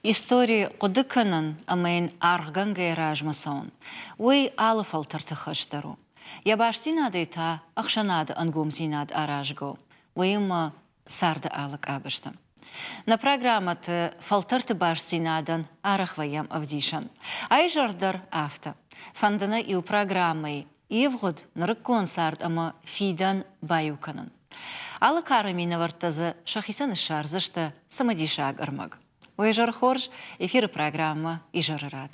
Истори хъуыды кӕнын ӕмӕ йын аргъгӕнгӕйӕ размӕ цӕуын, уый алы фӕлтӕрты хӕс дӕр у. Йӕ бастдзинадӕй та ӕхсӕнады ӕнгомдзинад аразгӕ у, уыимӕ царды алы къабӕзты. Нӕ программӕты фӕлтӕрты бастдзинадӕн арӕх вӕййӕм ӕвдисӕн. Айзӕр дӕр афтӕ. Фӕнды нӕ иу программӕйы ивгъуыд, нырыккон цард ӕмӕ фидӕн баиу кӕнын. Алы кары минӕвӕрттӕ дзы сӕхицӕн ссардзысты цымыдисаг ӕрмӕг. Уе зӕр хорз, эфиры программӕ Изӕры рад.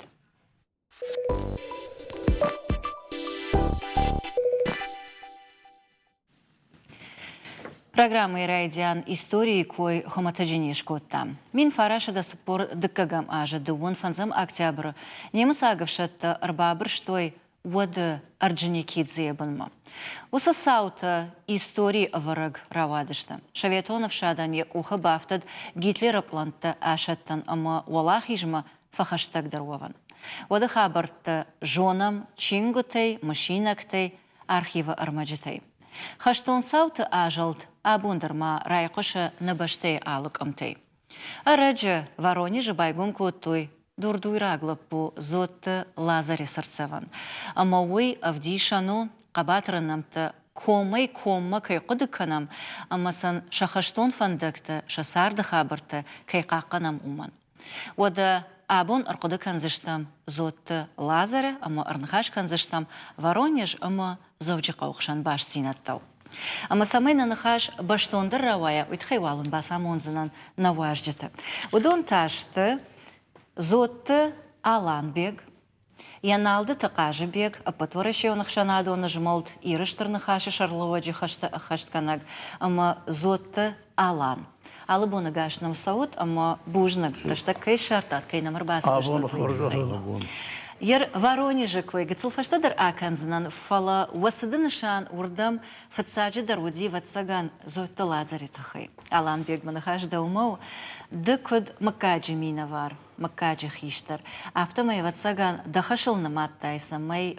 Программӕйы райдиан историйы кой хуымӕтӕджы не скодтам. 1942 азы дыууын фӕндзӕм октябры немыцаг ӕфсӕдтӕ ӕрбабырстой уӕды Орджоникидзейы бынмӕ. Уыцы цаутӕ историйы ӕвӕрӕг рауадысты. Советон ӕфсадӕн йӕ къухы бафтыд Гитлеры пълӕнттӕ асӕттын ӕмӕ уӕлахизмӕ фӕхӕстӕгдӕр уӕвын. Уӕды хабӕрттӕ зонӕм чингуытӕй, мысинӕгтӕй, архивы ӕрмӕджытӕй. Хӕстон цауты азӕлд абон дӕр ма райхъуысы нӕ бӕстӕйы алы къуымтӕй. Ӕрӕджы Воронежы байгом кодтой дурдуйраг лӕппу Дзотты Лазаре цыртдзӕвӕн. Ӕмӕ уый ӕвдисӕн у, хъӕбатыры нӕмттӕ комӕй-коммӕ кӕй хъуыды кӕнӕм ӕмӕ сын сӕ хӕстон фӕндӕгтӕ, сӕ царды хабӕрттӕ кӕй хъахъхъӕнӕм, уымӕн. Уӕдӕ абон ӕрхъуыды кӕндзыстӕм Дзотты Лазары ӕмӕ ӕрныхас кӕндзыстӕм Воронеж ӕмӕ Дзӕуджыхъӕуы хсӕн бастдзинӕдтыл. Ӕмӕ цӕмӕй нӕ ныхас бӕстондӕр рауайа, уый тыххӕй уал уын бацамондзынӕн нӕ уазджыты. Уыдон та сты Дзотты Аланбег, Еналдыты Хъазыбег, Ӕппӕтуӕрӕсеон ӕхсӕнадон змӕлд Иры Стыр Ныхасы сӕргълӕууӕджы хӕстӕ ӕххӕстгӕнӕг ӕмӕ Дзотты Алан. Алы боны гас нӕм цӕут ӕмӕ бузныг, рӕстӕг кӕй ссардтат, кӕй нӕм ӕрбацыдыстут, уый тыххӕй. Ер Воронежы кой гыццыл фӕстӕдӕр акӕндзынӕн, фӕлӕ уӕ цыды нысан уырдӕм фыццаджыдӕр уыди, ӕвӕццӕгӕн, Дзотты Лазӕры тыххӕй. Аланбег, мӕ ныхас дӕумӕ у. Ды куыд мыггаджы минӕвар, мыггаджы хистӕр. Афтӕмӕй, ӕвӕццӕгӕн, дӕ хӕсыл нымадтай, цӕмӕй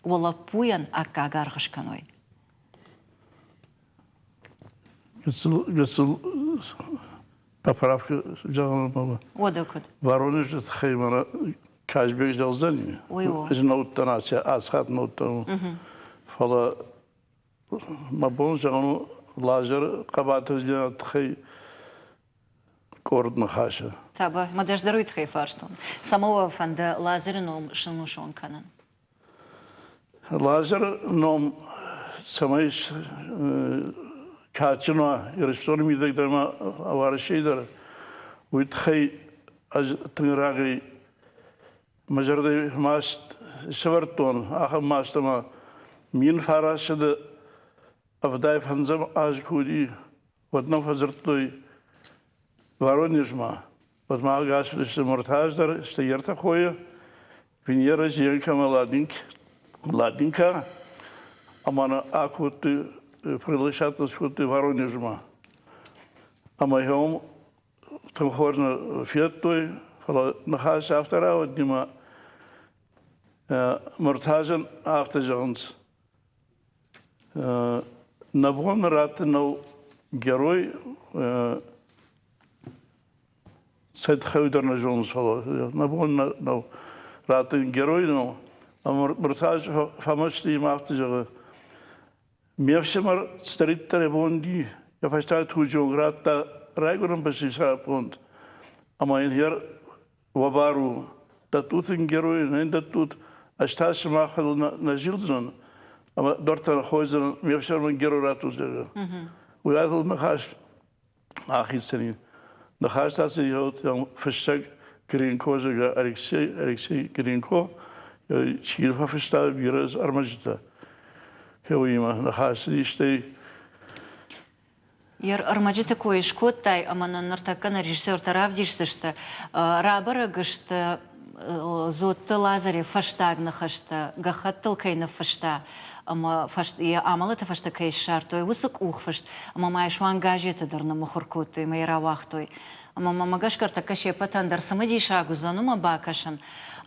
уӕ лӕппуйӕн аккаг аргъ скӕной. Гыццыл, гыццыл поправка зӕгъын Уӕдӕ куыд? Воронежы тыххӕй мӕнӕ Казбек зӕгъдзӕни. Уый у. Ӕз нӕ уыдтӕн ацы хатт нӕ уыдтӕн. Фӕлӕ мӕ бон зӕгъын у, Лазӕры хъӕбатырдзинады тыххӕй къорд ныхасы. Табӕ, мӕ дӕс дӕр уый тыххӕй фарстон. Цӕмӕ уӕ фӕнды Лазӕры ном сӕнусон кӕнын? Лазӕры ном цӕмӕй кадджын уа Ирыстоны мидӕг дӕр ӕмӕ Уӕрӕсейы дӕр, уый тыххӕй ӕз тынг рагӕй мӕ зӕрдӕйы маст сӕвӕрдтон, ахӕм маст ӕмӕ 1900 75 аз куы уыди, уӕд нӕм фӕдзырдтой Воронежмӕ. Уӕд ма ӕгас уыдысты Муртаз дӕр, стӕй йе ртӕ хойы, Венера, Зенка ӕмӕ Ладинка. Ӕмӕ нӕ акодтой, приглашать нас кодтой Воронежмӕ. Ӕмӕ уым тынг хорз нӕ федтой, фӕлӕ ныхас афтӕ рауад, ӕмӕ Муртазӕн афтӕ зӕгъынц, Нӕ бон раттын нӕу герой, цӕй тыххӕй дӕр нӕ зонынц, фӕлӕ нӕ бон нӕу раттын герой нӕу. Ӕмӕ Мыртаз фӕмӕсты ӕмӕ афтӕ зӕгъы, ме фсымӕр цыдӕриддӕр йӕ бон уыди, йӕ фӕстаг туджы онг радта райгуырӕн бӕсты сӕраппонд, ӕмӕ йын йӕ Уӕ бар у, дӕттут ын герой, нӕ йын дӕттут, ӕз та сымах фӕдыл нӕ зилдзынӕн ӕмӕ дӕрдтӕ хойдзынӕн, ме фсӕрмӕн герой раттут, зӕгъгӕ. Уый адыл ныхас ахицӕн и. Ныхас та сын фыссӕг Гринко, зӕгъгӕ, Алексей, Алексей Гринко, чи фӕфыста бирӕ ӕрмӕджытӕ. Уыимӕ ныхас цыди, стӕй Йе рмӕджыты кой скодтай ӕмӕ нын ныртӕккӕ нӕ режиссертӕ равдисдзысты. Рабӕрӕг сты Дзотты Лазарев фӕстаг ныхӕстӕ гӕххӕттыл кӕй ныффыста ӕмӕ йӕ амӕлӕты фӕстӕ кӕй ссардтой, уыцы къухфыст ӕмӕ ма йӕ суанг газеты дӕр ныммыхуыр кодтой ӕмӕ йӕ рауагътой. Ӕмӕ мӕ гӕсгӕ ӕртӕккӕ се ппӕтӕн дӕр цымыдисаг уыдзӕн уымӕ бакӕсын.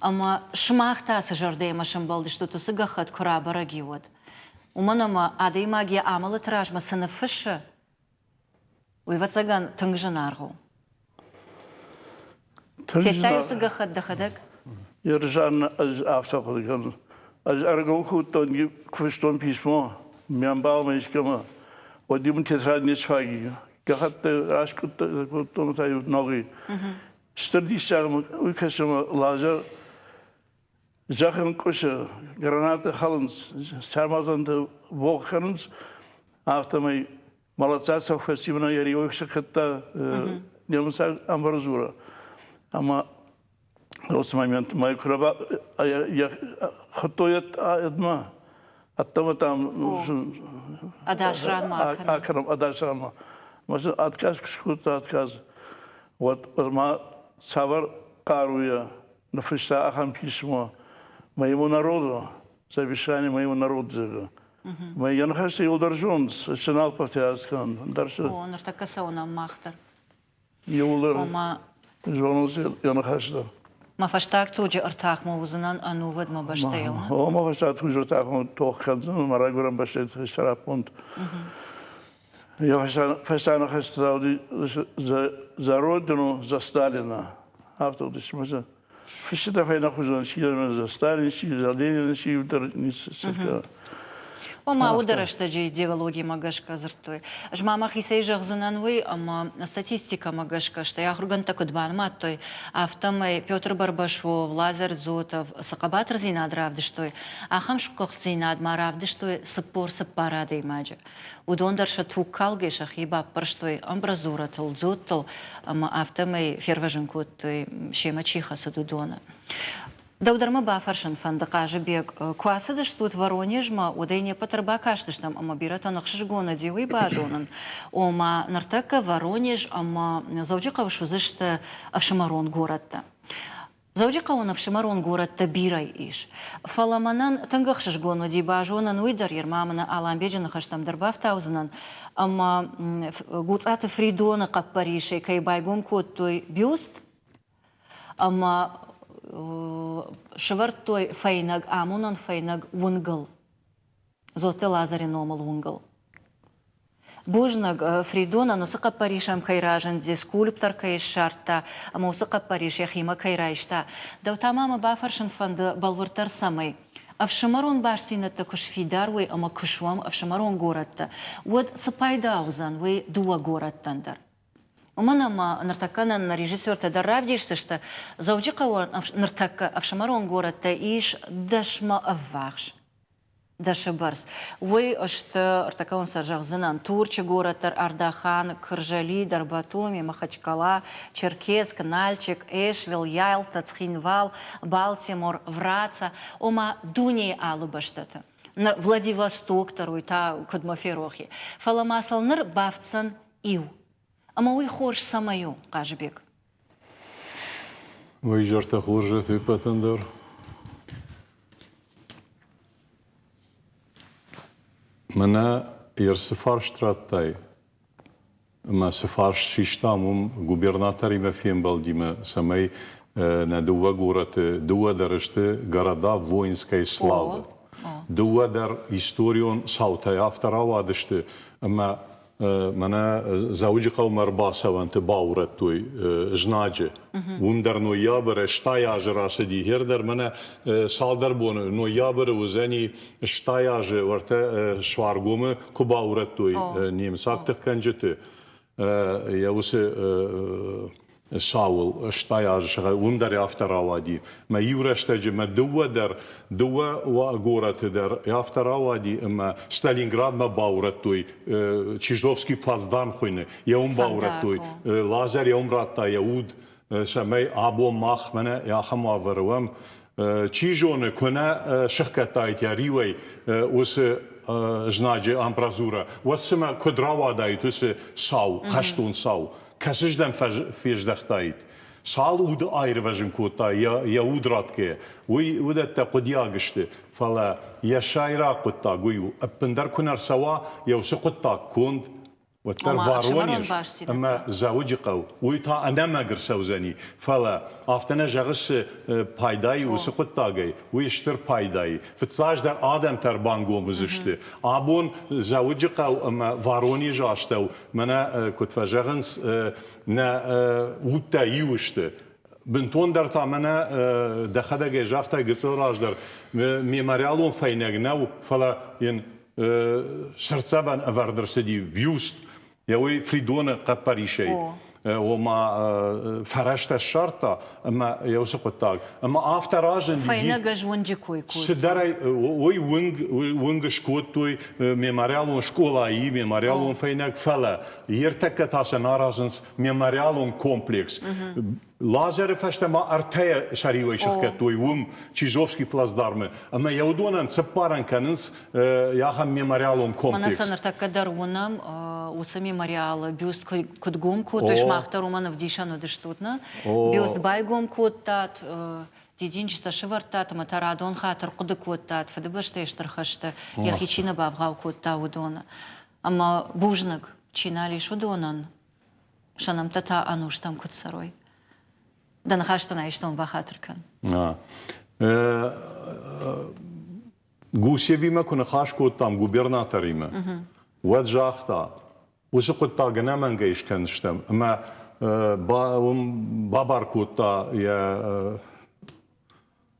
Ӕмӕ сымах та цы зӕрдӕимӕ сӕмбӕлдыстут, уыцы гӕххӕтт куы рабӕрӕг и, уӕд? Уымӕн ӕмӕ адӕймаг йӕ амӕлӕты размӕ цы ныффыссы, уый, ӕвӕццӕгӕн, тынг зынаргъ у. Федтай уыцы гӕххӕтт дӕхӕдӕг? Ерысӕн ӕз афтӕ хъуыды кӕнын. Ӕз ӕргом кодтон, куыстон писмо, ме мбалмӕ искӕмӕ, уӕд-иу мын тетрад не сфаг и. Гӕххӕтты раскъуыдтӕ кодтон та-иу ногӕй. Стыр диссаг уый кӕсы ӕмӕ Лазӕр зӕххын къуысы, гранатӕ хӕлынц, сармадзантӕ богъ кӕнынц, афтӕмӕй Молодца совхозтимӕ йӕ риуы сыххӕдта немыцаг амбразура. Ӕмӕ уыцы момент мӕ куы хуыдтой ӕдмӕ, ӕддӕмӕ там ӕдас ранмӕ акӕнӕм ӕдас ранмӕ. Мӕ сын отказ куы скодта, отказ, уӕд ма цавӕр хъаруйӕ ныффыста ахӕм писмо моему народу, завещание моему народу, зӕгъы. Мӕ йӕ ныхӕстӕ иуылдӕр зонынц, цы нал повторять кӕнын. Ӕндӕр цы. О, ныртӕккӕ цӕуынӕм мах дӕр. Иуылдӕр зонынц йӕ ныхӕстӕ. Мӕ фӕстаг туджы ӕртахмӕ уыдзынӕн ӕнувыд мӕ бӕстӕйыл. О, мӕ фӕстаг туджы ӕртахмӕ тох кӕндзынӕн мӕ райгуырӕн бӕстӕйы сӕраппонд. Йӕ фӕстаг ныхӕстӕ уыди за родину, за Сталина. Афтӕ уыдысты. Фысджытӕ фӕйнӕхуызон сидӕн за Сталин, си за Ленин, си дӕр ницы. Ома уыды рӕстӕджы идеологимӕ гӕсгӕ дзырдтой. Ӕз ма мӕхицӕй зӕгъдзынӕн уый, ӕмӕ статистикӕмӕ гӕсгӕ, стӕй ахуыргӕндтӕ куыд банымадтой, афтӕмӕй Петр Барбашов, Лазарь Зотов цы хъӕбатырдзинад равдыстой, ахӕм сгуыхтдзинад ма равдыстой 44 адӕймаджы. Уыдон дӕр сӕ туг калгӕ сӕхи баппӕрстой амбразурӕтыл, дзоттыл ӕмӕ афтӕмӕй фервӕзын кодтой, семӕ чи хӕцыд, уыдоны. Дӕу дӕр мӕ бафӕрсын фӕнды, Хъазыбег, куы ацыдыстут Воронежмӕ, уӕд ӕй не ппӕт ӕрбакастыстӕм ӕмӕ бирӕтӕн ӕхсызгон уыди уый базонын, ома ныртӕккӕ Воронеж ӕмӕ Дзӕуджыхъӕу суыдзысты ӕфсымӕрон горӕттӕ. Дзӕуджыхъӕуы ӕфсымӕрон горӕттӕ бирӕ ис. Фӕлӕ мӕнӕн тынг ӕхсызгон уыди базонын уый дӕр, ерма мын Аламбеджы ныхӕстӕм дӕр бафтаудзынӕн, ӕмӕ Гуцъаты Фридоны хъӕппӕрисӕй кӕй байгом кодтой бюст ӕмӕ сӕвӕрдтой фӕйнӕг, амонӕн фӕйнӕг уынгыл. Дзотты Лазари номыл уынгыл. Бузныг, Фридонӕн уыцы хъӕппӕрис ӕм кӕй разынди, скульптор кӕй ссардта ӕмӕ уыцы хъӕппӕрис йӕхимӕ кӕй райста. Дӕу та ма мӕ бафӕрсын фӕнды бӕлвырддӕр цӕмӕй? Ӕфсымӕрон бастдзинӕдтӕ куы сфидар уой ӕмӕ куы суӕм ӕфсымӕрон горӕттӕ, уӕд цы пайда уыдзӕн уый дыууӕ горӕттӕн дӕр? Уымӕн ӕмӕ ныртӕккӕ нын нӕ режиссертӕ дӕр равдисдзысты, Дзӕуджыхъӕуы ныртӕккӕ ӕфсымӕрон горӕттӕ ис дӕсмӕ ӕввахс. Дӕсы бӕрц. Уый сты, ӕртӕккӕ сӕ зӕгъдзынӕн, Турчы горӕт дӕр Ардахан, Кыржали дӕр Батуми, Махачкала, Черкесск, Нальчик, Эшвил, Ялта, Цхинвал, Балтимор, Враца, ома дунейы алы бӕстӕты. Владивосток дӕр уый та куыд мӕ ферох и. Фӕлӕ ма сыл ныр бафтдзӕн иу. Ӕмӕ уый хорз цӕмӕй у, Хъазыбег? Уый изӕртӕ хорз ӕппӕтӕн дӕр. Мӕнӕ ер цы фарст радтай ӕмӕ цы фарст систам уым губернаторимӕ фембӕлдимӕ, цӕмӕй нӕ дыууӕ горӕты дыууӕ дӕр сты города воинской славы. Дыууӕ дӕр историон цаутӕй афтӕ рауадысты, ӕмӕ мӕнӕ Дзӕуджыхъӕумӕ ӕрбацӕуӕнты баурӕдтой знаджы. Уым дӕр ноябры 80 азы рацыди. Гьер дӕр мӕнӕ цалдӕр боны ноябры уыдзӕни 80 азы уӕртӕ Суаргомы куы баурӕдтой немыцаг тыхгӕнджыты. Йӕ уыцы Саул 80 азы уым дӕр афтӕ рауади. Мӕ иу рӕстӕджы мӕ дыууӕ дӕр, дыууӕ горӕты дӕр афтӕ рауади, ӕмӕ Сталинградмӕ баурӕдтой, Чижовский плацдарм хуыйны, йӕ уым баурӕдтой. Лазарь йӕ уым радта йӕ уд, цӕмӕй абон мах мӕнӕ ахӕм уавӕры уӕм. Чи зоны, куы нӕ сыхгӕдтаид йӕ риуӕй уыцы знаджы амбразурӕ, уӕд цымӕ куыд рауадаид уыцы сау, хӕстон цау? Кӕцыздӕм фездӕхтаид, цал уды аирвӕзын кодта йӕ уд ратгӕ, уый уыдӕттӕ хъуыдиаг сты, фӕлӕ йӕ сӕйраг хъуыддаг уый у, ӕппындӕр куы нӕ рцӕуа йӕ уыцы хъуыддаг конд, уӕддӕр Воронеж ӕмӕ Дзӕуджыхъӕу, уый та ӕнӕмӕнг ӕрцӕудзӕни, фӕлӕ афтӕ нӕ зӕгъыс, цы пайда и уыцы хъуыддагӕй, уый стыр пайда и. Фыццаджыдӕр адӕмтӕ ӕрбангом уыдзысты. Абон Дзӕуджыхъӕу ӕмӕ Воронежы астӕу мӕнӕ куыд фӕзӕгъынц, нӕ удтӕ иу сты. Бынтондӕр та мӕнӕ дӕхӕдӕг ӕй загътай гыццыл раздӕр, мемориалон фӕйнӕг нӕу, фӕлӕ йын цыртдзӕвӕн ӕвӕрд ӕрцыди бюст, йӕ уый Фридоны хъӕппӕрисӕй. Ома фӕрӕзтӕ ссардта ӕмӕ йӕ уыцы хъуыддаг. Ӕмӕ афтӕ разынди. Фӕйнӕг ӕз уынджы кой кодтон. Цыдӕр ӕй уый уынг, уынг скодтой мемориалон скъолайы мемориалон фӕйнӕг, фӕлӕ ертӕккӕ та сӕ аразынц мемориалон комплекс. Лазӕры фӕстӕ ма ӕртӕ сӕриуӕй сыхгӕдтой уым, Чижовский плацдармы, ӕмӕ йӕ уыдонӕн цыппарӕн кӕнынц ахӕм мемориалон комплекс. Мӕнӕ сӕ ныртӕккӕ дӕр уынӕм, уыцы мемориалы бюст куыд гом кодтой, сымах дӕр уымӕн ӕвдисӕн уыдыстут, нӕ? Бюст байгом кодтат, дидинджытӕ сывӕрдтат ӕмӕ та радон хатт ӕрхъуыды кодтат, Фыдыбӕстӕйы Стыр хӕсты йӕхи чи нӕ бавгъау кодта, уыдоны. Ӕмӕ бузныг, чи нал ис, уыдонӕн, сӕ нӕмттӕ та ӕнустӕм куыд цӕрой. Дӕ ныхӕстӕн айстон, бахатыр кӕн. Гусевимӕ куы ныхас кодтам губернаторимӕ, уӕд загъта, уыцы хъуыддаг ӕнӕмӕнгӕй скӕндзыстӕм ӕмӕ уым бабар кодта йӕ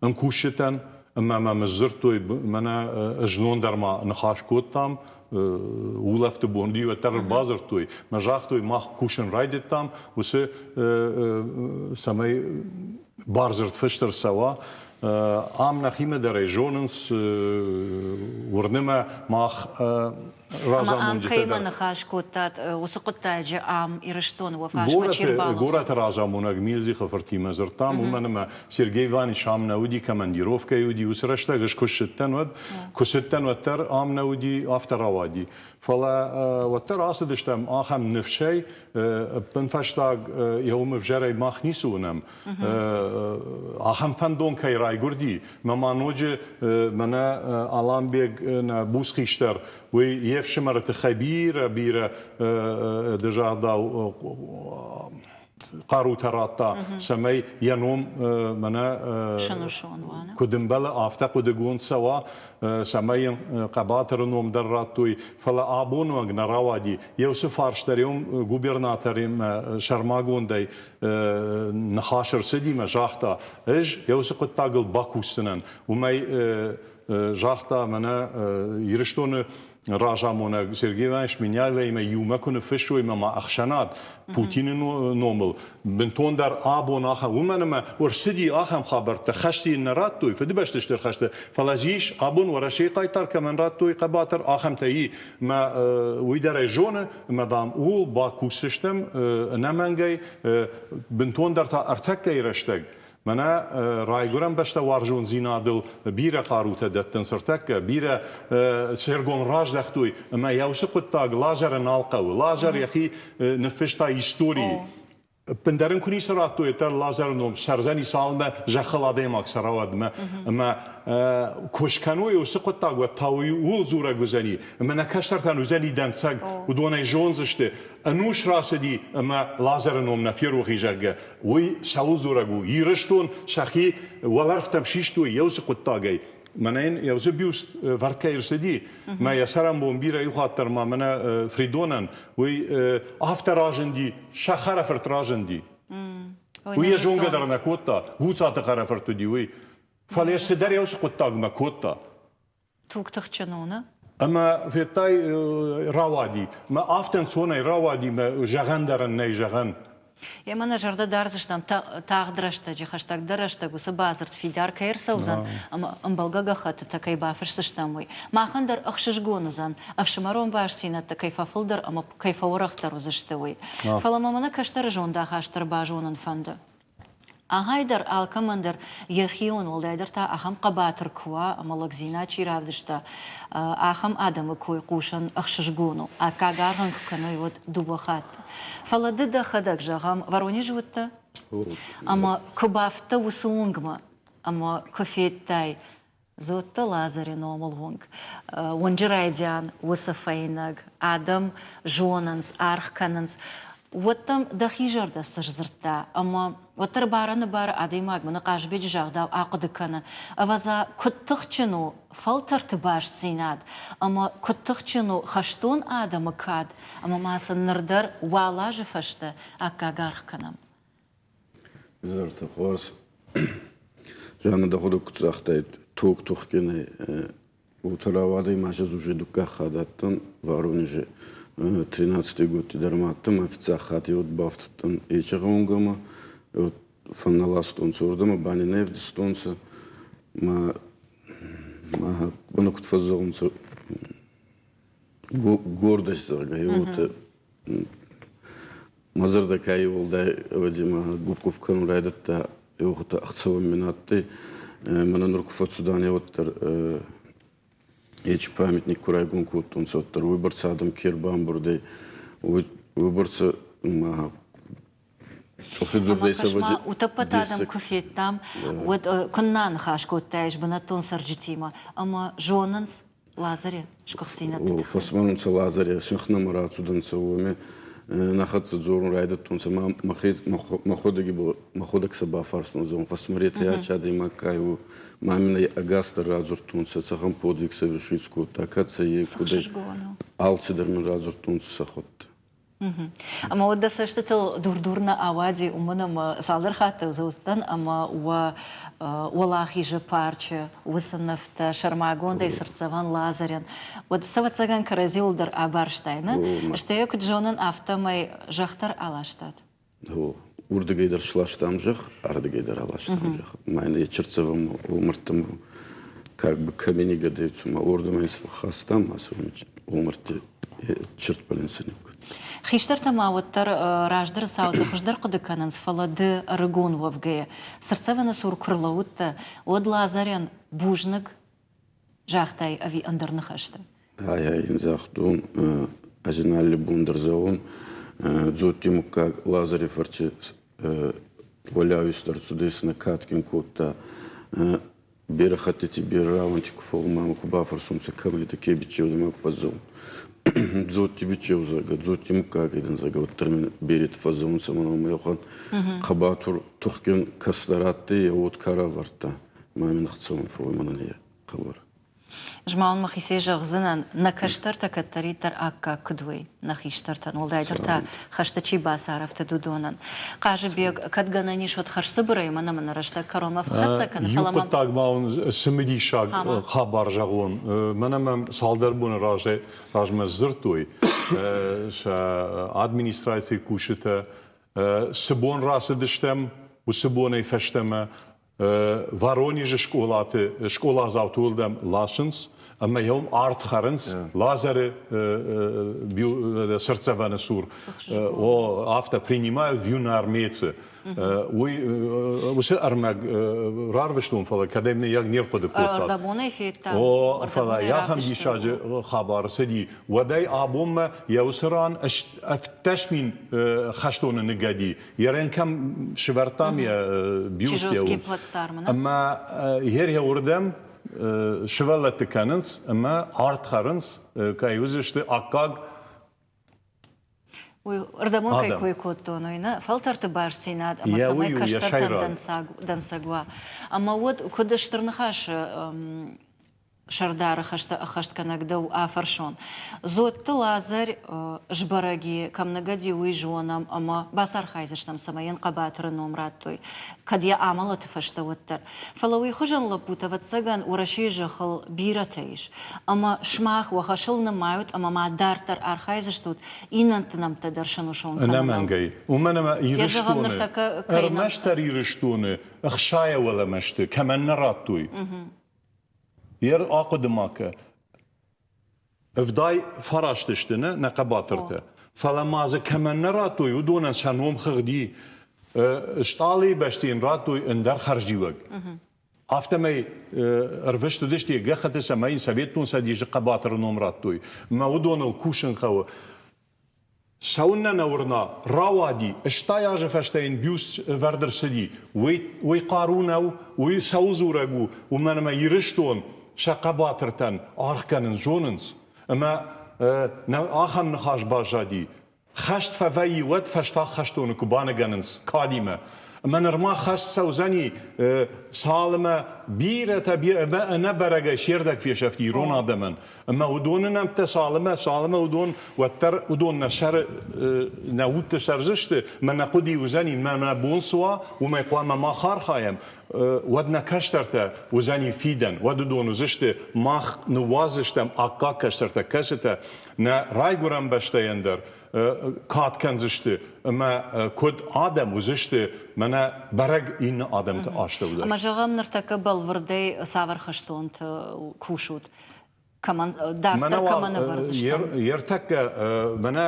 ӕмкусджытӕн ӕмӕ мӕм сдзырдтой, мӕнӕ знон дӕр ма ныхас кодтам, улӕфты бон уӕддӕр ӕрбадзырдтой, мӕ загътой, мах кусын райдыдтам, уыцы цӕмӕй бардзырд фыст ӕрцӕуа. Ам нӕхимӕ дӕр ӕй зонынц, уырны мӕ, мах разамонджытӕ дӕр. Ӕмӕ ам ныхас кодтат уыцы хъуыддаджы ам Ирыстоны уӕ фарсмӕ чи ӕрбалӕудзӕн? Горӕты разамонӕг Милдзихы фыртимӕ дзырдтам, уымӕн ӕмӕ Сергей Иванович ам нӕ уыди, командировкӕйы уыди, уыцы рӕстӕг ӕз куы ссыдтӕн, уӕд куы цыдтӕн, уӕддӕр ам нӕ уыди, афтӕ рауади. Фӕлӕ уӕддӕр ацыдыстӕм ахӕм ныфсӕй, ӕппынфӕстаг йӕ уым ӕвзӕрӕй мах ницы уынӕм. Ахӕм фӕндон кӕй райгуырди, мӕ ма ноджы мӕнӕ Аламбег нӕ буц хистӕр, уый йе фсымӕры тыххӕй бирӕ-бирӕ ды загъдау хъарутӕ радта, цӕмӕй йӕ ном мӕнӕ куыд ӕмбӕлы, афтӕ хъуыдыгонд цӕуа, цӕмӕй йын хъӕбатыры ном дӕр радтой. Фӕлӕ абоны онг нӕ рауади. Йӕ уыцы фарст дӕр губернаторимӕ сӕрмагондӕй ныхас ӕрцыди мӕ загъта, ӕз йӕ уыцы хъуыддагыл бакусдзынӕн. Уымӕй загъта мӕнӕ Ирыстоны разамонӕг Сергей Иванович Меняйлоимӕ иумӕ куы ныффыссой мӕ ма ӕхсӕнад Путины номыл, бынтондӕр абон ахӕм, уымӕн ӕмӕ ӕрцыди ахӕм хабӕрттӕ, хӕсты йын нӕ радтой, Фыдыбӕсты Стыр хӕсты, фӕлӕ дзы ис, абон Уӕрӕсейы хъайтар кӕмӕн радтой хъӕбатыр, ахӕмтӕ и, мӕ уый дӕр ӕй зоны, ӕмӕ, дам, ууыл бакусдзыстӕм ӕнӕмӕнгӕй, бынтондӕр та ӕртӕккӕйы рӕстӕг. Мӕнӕ райгуырӕн бӕстӕ уарзондзинадыл бирӕ хъарутӕ дӕттынц ӕртӕккӕ, бирӕ се ргом раздӕхтой, ӕмӕ йӕ уыцы хъуыддаг Лазӕры нал хъӕуы. Лазӕр йӕхи ныффыста историйы. Ӕппындӕр ын куы ницы радтой, уӕддӕр Лазӕры ном цӕрдзӕни, цалынмӕ зӕххыл адӕймаг цӕра, уӕдмӕ. Ӕмӕ куы скӕной уыцы хъуыддаг, уӕд та уый ууыл дзурӕг уыдзӕни, ӕмӕ нӕ кӕстӕртӕн уыдзӕни дӕнцӕг, уыдон ӕй зондзысты, ӕнус рацыди ӕмӕ Лазӕры ном нӕ ферох и, зӕгъгӕ, уый цӕуыл дзурӕг у? Ирыстон сӕхи уӕлӕрвтӕм систой йӕ уыцы хъуыддагӕй. Мӕнӕ йын йӕ уыцы бюст вӕрд кӕй ӕрцыди, мӕ йӕ цӕрӕнбон бирӕ иу хатт дӕр ма мӕнӕ Фридонӕн, уый афтӕ разынди, сӕ хӕрӕфырт разынди. Уый йӕ зонгӕ дӕр нӕ кодта, Гуцаты хӕрӕфырт уыди уый. Фӕлӕ цыдӕр йӕ уыцы хъуыддагмӕ кодта. Туг тыхджын у, нӕ? Ӕмӕ федтай, рауади. Мӕ афтӕ ӕнцонӕй рауади, мӕ зӕгъӕн дӕр ын нӕй зӕгъӕн. Емӕ нӕ зӕрдӕ дардзыстӕм тагъд рӕстӕджы, хӕстӕгдӕр рӕстӕг уыцы бадзырд фидар кӕй ӕрцӕудзӕн ӕмӕ ӕмбӕлгӕ гӕххӕттытӕ кӕй бафысдзыстӕм, уый. Махӕн дӕр ӕхсызгон уыдзӕн, ӕфсымӕрон бастдзинӕдтӕ кӕй фӕфылдӕр ӕмӕ кӕй фӕуӕрӕхдӕр уыдзысты, уый. Фӕлӕ мӕ мӕнӕ кӕстӕры зондахаст дӕр базонын фӕнды. Агъайдӕр алкӕмӕн дӕр йӕхион, уӕлдайдӕр та ахӕм хъӕбатыр куы уа ӕмӕ лӕгдзинад чи равдыста, ахӕм адӕмы кой хъусын ӕхсызгон у. Аккаг аргъ ын куы кӕной, уӕд дыууӕ хатты. Фӕлӕ ды дӕхӕдӕг, зӕгъӕм, Воронежы уыдтӕ? Ӕмӕ куы бафтдӕ уыцы уынгмӕ ӕмӕ куы федтай Дзотты Лазӕры номыл уынг. Уынджы райдиан уыцы фӕйнӕг адӕм зонынц, аргъ кӕнынц. Уӕд дӕм дӕхи зӕрдӕ цы сдзырдта ӕмӕ уӕддӕр барӕныбары адӕймаг мӕнӕ Хъазбеджы загъдау ахъуыды кӕны, ӕвӕдза, куыд тыхджын у фӕлтӕрты бастдзинад ӕмӕ куыд тыхджын у хӕстон адӕмы кад ӕмӕ ма сын ныр дӕр уал азы фӕстӕ аккаг аргъ кӕнӕм. Изӕртӕ хуарз. Жанна дӕхуӕдӕг куд загътай, тог тухгинӕй уотӕ рауадӕй ма ӕз уже дуккаг хатт адтӕн Воронежи. Тринадцатый годти дӕр ма адтӕн, ма фиццаг хатт еуӕд бафтудтӕн Эчи гъӕунгӕмӕ, еуӕд фӕннӕластонцӕ уордӕмӕ, ба нин ӕвдистонцӕ. Ма ма куд фӕззӕгъунцӕ, гордость, зӕгъгӕ, еуотӕ Мӕ зӕрдӕ ка уӕлдай, ӕвӕдзи мӕ гупп-гупп кӕнун райдӕдта, еугъутӕ ӕхцӕуӕн мин адтӕй. Мӕнӕ нур ку фӕццудан, уӕддӕр ечи памятник ку райгон кодтонцӕ, уӕддӕр уойбӕрцӕ адӕм ке рбамбурд ӕй, уойбӕрцӕ ма цъухи дзурдӕй сӕ Утӕппӕт адӕм куы федтам, уӕд куыннӕ ныхас кодтаис бынӕттон цӕрджытимӕ ӕмӕ зонынц Лазаре сгуыхтдзинӕдты тыххӕй. Фӕсмӕрунцӕ Лазаре, синхнӕмӕ рацудӕнцӕ уоми, нӕ хӕццӕ дзорун райдӕдтонцӕ, ма мӕхуӕдӕги мӕхуӕдӕг сӕ бафарстон, зӕгъун, фӕсмӕретӕ ачи адӕймаг ка у, ма мин ӕй ӕгасдӕр радзурдтонцӕ, цӕхӕн подвиг совершить кодта, кӕд сӕ е кудӕй, алцидӕр мин радзурдтонцӕ сӕхуӕдтӕ. Ӕмӕ уӕд дӕ цӕстытыл дур-дур нӕ ауади, уымӕн ӕмӕ цалдӕр хатты уыдзӕн ӕмӕ уӕ Уӕлахизы парчы уыцы нывтӕ, сӕрмагондӕй цыртдзӕвӕн Лазарӕн, уӕд ӕвӕццӕгӕн кӕрӕдзиуыл дӕр абарстай, нӕ? Стӕй йӕ куыд зонын, афтӕмӕй зӕхх дӕр аластат. Уырдыгӕй дӕр сластам зӕхх, ардыгӕй дӕр аластам зӕхх. Мӕнӕ йӕ чыртдзӕвӕн уымӕрдтӕм как бы каменигӕдӕй цума уордӕмӕ фӕххастам, ацы уымӕрдты Хистӕртӕ ма уӕддӕр раздӕры цаутӕ хуыздӕр хъуыды кӕнынц, фӕлӕ ды ӕрыгон уӕвгӕйӕ, цыртдзӕвӕны цур куы рлӕууыдтӕ, уӕд Лазарӕн бузныг загътай ӕви ӕндӕр ныхӕстӕ? Ай йын загътон, ӕз ын алы бон дӕр зӕгъон, Дзотти муггаг Лазари фӕрцы уӕлиауис дӕр цудесна кадгин кодта. Берӕ хӕттити берӕ рауӕнти ку фӕуумӕ ку бафӕрсунцӕ, кӕмӕйтӕ ке биччеу ма ку фӕззӕун. Дзотти биччеу, зӕгъгӕ, Дзотти муггагӕй дӕн, зӕгъгӕ, уӕддӕр мин беретӕ фӕззӕунцӕ, мӕн ӕма еуӕн хъӕбатур тухгин кӕстӕр адтӕй, е уод ка равардта, ма мин ӕхцӕуӕн фӕууй мӕнӕн е хъӕбӕр. Ӕз ма уын мӕхицӕй зӕгъдзынӕн, нӕ кӕстӕртӕ кӕддӕриддӕр аккаг куыд уой нӕ хистӕртӕн, уӕлдайдӕр та хӕсты чи бацарӕфтыд, уыдонӕн. Хъазыбег, кӕд гӕнӕн ис, уӕд хӕрзцыбырӕй мӕнӕ мӕ нӕ рӕстӕг кӕронмӕ фӕхӕццӕ кӕны, Иу фӕлӕ мӕм хъуыддаг ма уын цымыдисаг хабар зӕгъон. Мӕнӕ мӕм цалдӕр боны разӕй размӕ сдзырдтой сӕ администрацийы кусджытӕ. Цы бон рацыдыстӕм, уыцы бонӕй фӕстӕмӕ Воронежы скъолаты скъоладзауты уылдӕм ласынц ӕмӕ йӕм арт хӕрынц Лазары цыртдзӕвӕны цур. О, афтӕ принимают в юноармейцы. Уый уыцы ӕрмӕг рарвыстон, фӕлӕ кӕдӕм ныййаг не рхъуыды кодта. Ӕрдӕбонӕй федтам. О, фӕлӕ ахӕм диссаджы хабар цыди. Уӕдӕй абонмӕ йӕ уыцы ран 17 000 хӕстоны ныгӕди. Ерен кӕм сывӕрдтам йӕ бюст ӕмӕ ер йӕ уырдӕм сывӕллӕтты кӕнынц ӕмӕ арт хӕрынц, кӕй уыдзысты аккаг Уый ӕрдӕмон кӕй кой кодтон, уый нӕ фӕлтӕрты бастдзинад ӕмӕ цӕмӕй кӕстӕртӕн дӕнцӕг уа. Ӕмӕ уӕд куыд стыр ныхасы сӕрдары хӕстӕ ӕххӕстгӕнӕг дӕу афӕрсон. Дзотты Лазарь сбӕрӕг и, кӕм ныгӕди, уый зонӕм ӕмӕ бацархайдзыстӕм, цӕмӕй йын хъӕбатыры ном радтой, кӕд йӕ амӕлӕты фӕстӕ, уӕддӕр. Фӕлӕ уый хуызӕн лӕппутӕ, ӕвӕццӕгӕн, Уӕрӕсейы зӕххыл бирӕтӕ ис. Ӕмӕ сымах уӕ хӕсыл нымайут ӕмӕ ма дарддӕр архайдзыстут иннӕты нӕмттӕ дӕр сӕнусон кӕныныл. Ӕнӕмӕнгӕй. Уымӕн ӕмӕ Ирыстоны, ӕрмӕстдӕр Ирыстоны ӕхсайӕ уӕлӕмӕ сты, кӕмӕн нӕ радтой. Ер ахъуыды ма кӕ. Ӕвдай фараст сты нӕ, нӕ хъӕбатыртӕ. Фӕлӕ ма дзы кӕмӕн нӕ радтой, уыдонӕн сӕ номхыгъди стъалыйы бӕсты йын радтой ӕндӕр хӕрзиуӕг. Афтӕмӕй ӕрвыст уыдысты йӕ гӕххӕтты, цӕмӕй йын Советон Цӕдисы хъӕбатыры ном радтой. Мӕ уыдоныл кусын хъӕуы. Цӕуыннӕ нӕ уырна, рауади, 80 азы фӕстӕ йын бюст ӕвӕрд ӕрцыди. Уый, уый хъару нӕу, уый цӕуыл дзурӕг у, уымӕн ӕмӕ Ирыстон сӕ хъӕбатыртӕн аргъ кӕнын зонынц. Ӕмӕ нӕ ахӕм ныхас баззади, хӕст фӕвӕййы, уӕд фӕстаг хӕстоны куы баныгӕнынц кадимӕ. Ӕмӕ нырма хӕст цӕудзӕни, цалынмӕ бирӕтӕ ӕмӕ ӕнӕбӕрӕгӕй се рдӕг фесӕфти ирон адӕмӕн. Ӕмӕ уыдоны нӕмттӕ цалынмӕ, цалынмӕ уыдон, уӕддӕр уыдон нӕ сӕры, нӕ удты сӕрдзысты, мӕ нӕ хъуыди уыдзӕни, мӕ нӕ бон цы уа, уымӕй хъуамӕ мах архайӕм, уӕд нӕ кӕстӕртӕ уыдзӕни фидӕн, уӕд уыдон уыдзысты, мах ныууадздзыстӕм аккаг кӕстӕртӕ, кӕцытӕ нӕ райгуырӕн бӕстӕйӕн дӕр кад кӕндзысты ӕмӕ куыд адӕм уыдзысты мӕнӕ бӕрӕг иннӕ адӕмты астӕу дӕр. Ӕмӕ зӕгъӕм, ныртӕккӕ бӕлвырдӕй цавӕр хӕстонты кусут? Кӕмӕн дарддӕр кӕмӕн ӕвӕрдзыстӕм? Ертӕккӕ мӕнӕ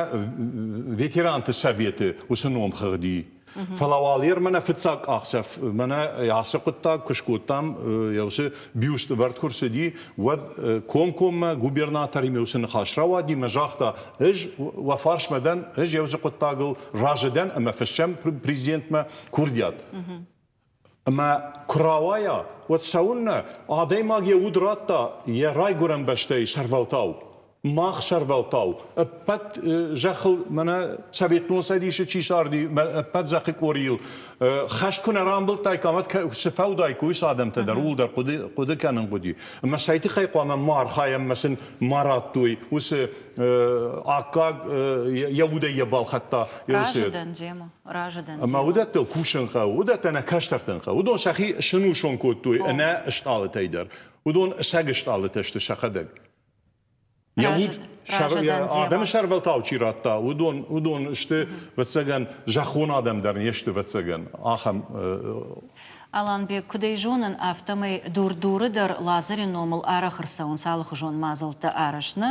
ветеранты советы уыцы номхыгъди. Фӕлӕ уал ер мӕнӕ фыццаг къахдзӕф, мӕнӕ ацы хъуыддаг куы скодтам, йӕ уыцы бюст ӕвӕрд куы рцыди, уӕд комкоммӕ губернаторимӕ уыцы ныхас рауади мӕ загъта, ӕз уӕ фарсмӕ дӕн, ӕз йӕ уыцы хъуыддагыл разы дӕн ӕмӕ фыссӕм президентмӕ курдиат. Ӕмӕ куы рауайа, уӕд цӕуыннӕ адӕймаг йӕ уд радта йӕ райгуырӕн бӕстӕйы сӕрвӕлтау, мах сӕрвӕлтау, ӕппӕт зӕххыл мӕнӕ Советон Цӕдисы чи царди, ӕппӕт зӕххы къорийыл хӕст куы нӕ рамбылдтаиккам, уӕд цы фӕудаиккой уыцы адӕмтӕ дӕр, ууыл дӕр хъуыды кӕнын хъуыди. Ӕмӕ цӕй тыххӕй хъуамӕ ма архайӕм ӕмӕ сын ма радтой уыцы аккаг йӕ удӕй йӕ балхӕдта. Разы дӕн демӕ. Разы дӕн. Ӕмӕ уыдӕттыл кусын хъӕуы, уыдӕттӕ нӕ кӕстӕртӕн хъӕуы. Уыдон сӕхи сынусон кодтой ӕнӕ стъалытӕй дӕр. Уыдон сӕг стъалытӕ сты сӕхӕдӕг. Йӕ уд адӕмы сӕрвӕлтау чи радта, уыдон, уыдон сты, ӕвӕццӕгӕн, зӕххон адӕм дӕр не сты, ӕвӕццӕгӕн, ахӕм Аланбег, куыд ӕй зонын, афтӕмӕй Дур-Дуры дӕр Лазари номыл арӕх ӕрцӕуынц алыхуызон мадзӕлттӕ арӕзт, нӕ?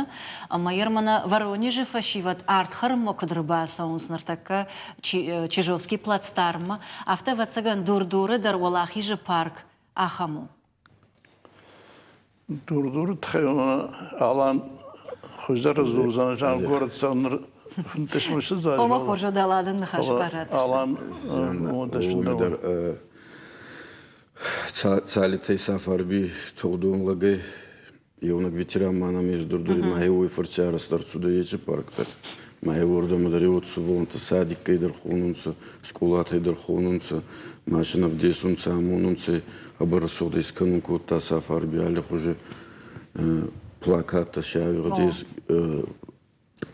Ӕмӕ йӕ мӕнӕ Воронежы фӕсивӕд арт хӕрынмӕ куыд ӕрбацӕуынц ныртӕккӕ Чижовский плацдарммӕ, афтӕ, ӕвӕццӕгӕн, Дур-Дуры дӕр Уӕлахизы парк ахӕм у. Дур-Дуры тыххӕй Алан хуыздӕр дзурдзӕн, горӕт ныр 15 мысыдзӕн. Ома хорз уӕд Аланӕн ныхас бараддзыстӕм. Алан дӕр Цалитӕй Сафарби тугъдон лӕгӕй еунӕг ветеран ма нӕм ес Дур-Дури ма уой фӕрци арӕзт ӕрцудӕй еци парк дӕр. Ма уордӕмӕ дӕр еуӕд сувӕллӕнттӕ садиккӕй дӕр хонунцӕ, скъолатӕй дӕр хонунцӕ, машинӕ ӕвдесунцӕ, амонунцӕ, хъӕбӕр рӕсугъд искӕнун кодта Сафарби аллихузи плакаттӕ си ауигъд ес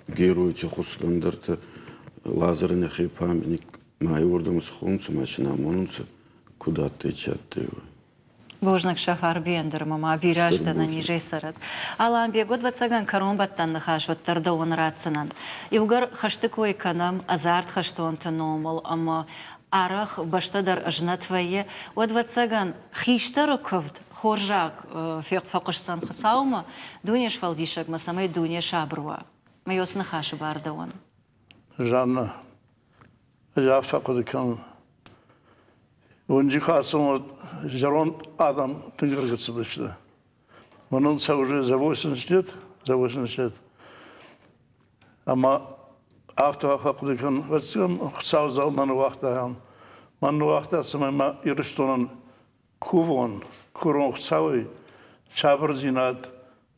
геройти хузтӕ Лазарӕн ӕхе памятник ма еуӕрдӕмӕ цы хонунцӕ, ма си амонунцӕ, куд адтӕй, чи адтӕй, уой. Бузныг Сафарбийӕн дӕр ӕмӕ ма бирӕ азтӕ нӕнизӕй цӕрӕд. Аланбег, ӕвӕццӕгӕн, кӕронбӕттӕн ныхас уӕддӕр дӕуӕн ратдзынӕн. Иугӕр хӕсты кой кӕнӕм ӕдзард хӕстонты номыл ӕмӕ арӕх бӕстӕ дӕр ӕзнӕт вӕййы, уӕд, ӕвӕццӕгӕн, хистӕры куывд хорзаг фӕхъуысдзӕн Хуыцаумӕ, дуне сфӕлдисӕгмӕ, цӕмӕй дуне сабыр уа. Мӕ уыцы ныхасы бар дӕуӕн. Жанна, ӕз афтӕ хъуыды кӕнын. Уынджы хӕцын зӕронд адӕм тынг ӕргӕцыдысты. Мӕнӕн сӕ уже за 80 лет, за 80 лет. Ӕмӕ афтӕ фӕхъуыды кӕнын, ӕвӕццӕгӕн, Хуыцау зал мӕ ныууагъта, мӕн ныууагъта, цӕмӕй мӕ Ирыстонӕн кувон, курон Хуыцауӕй сабырдзинад,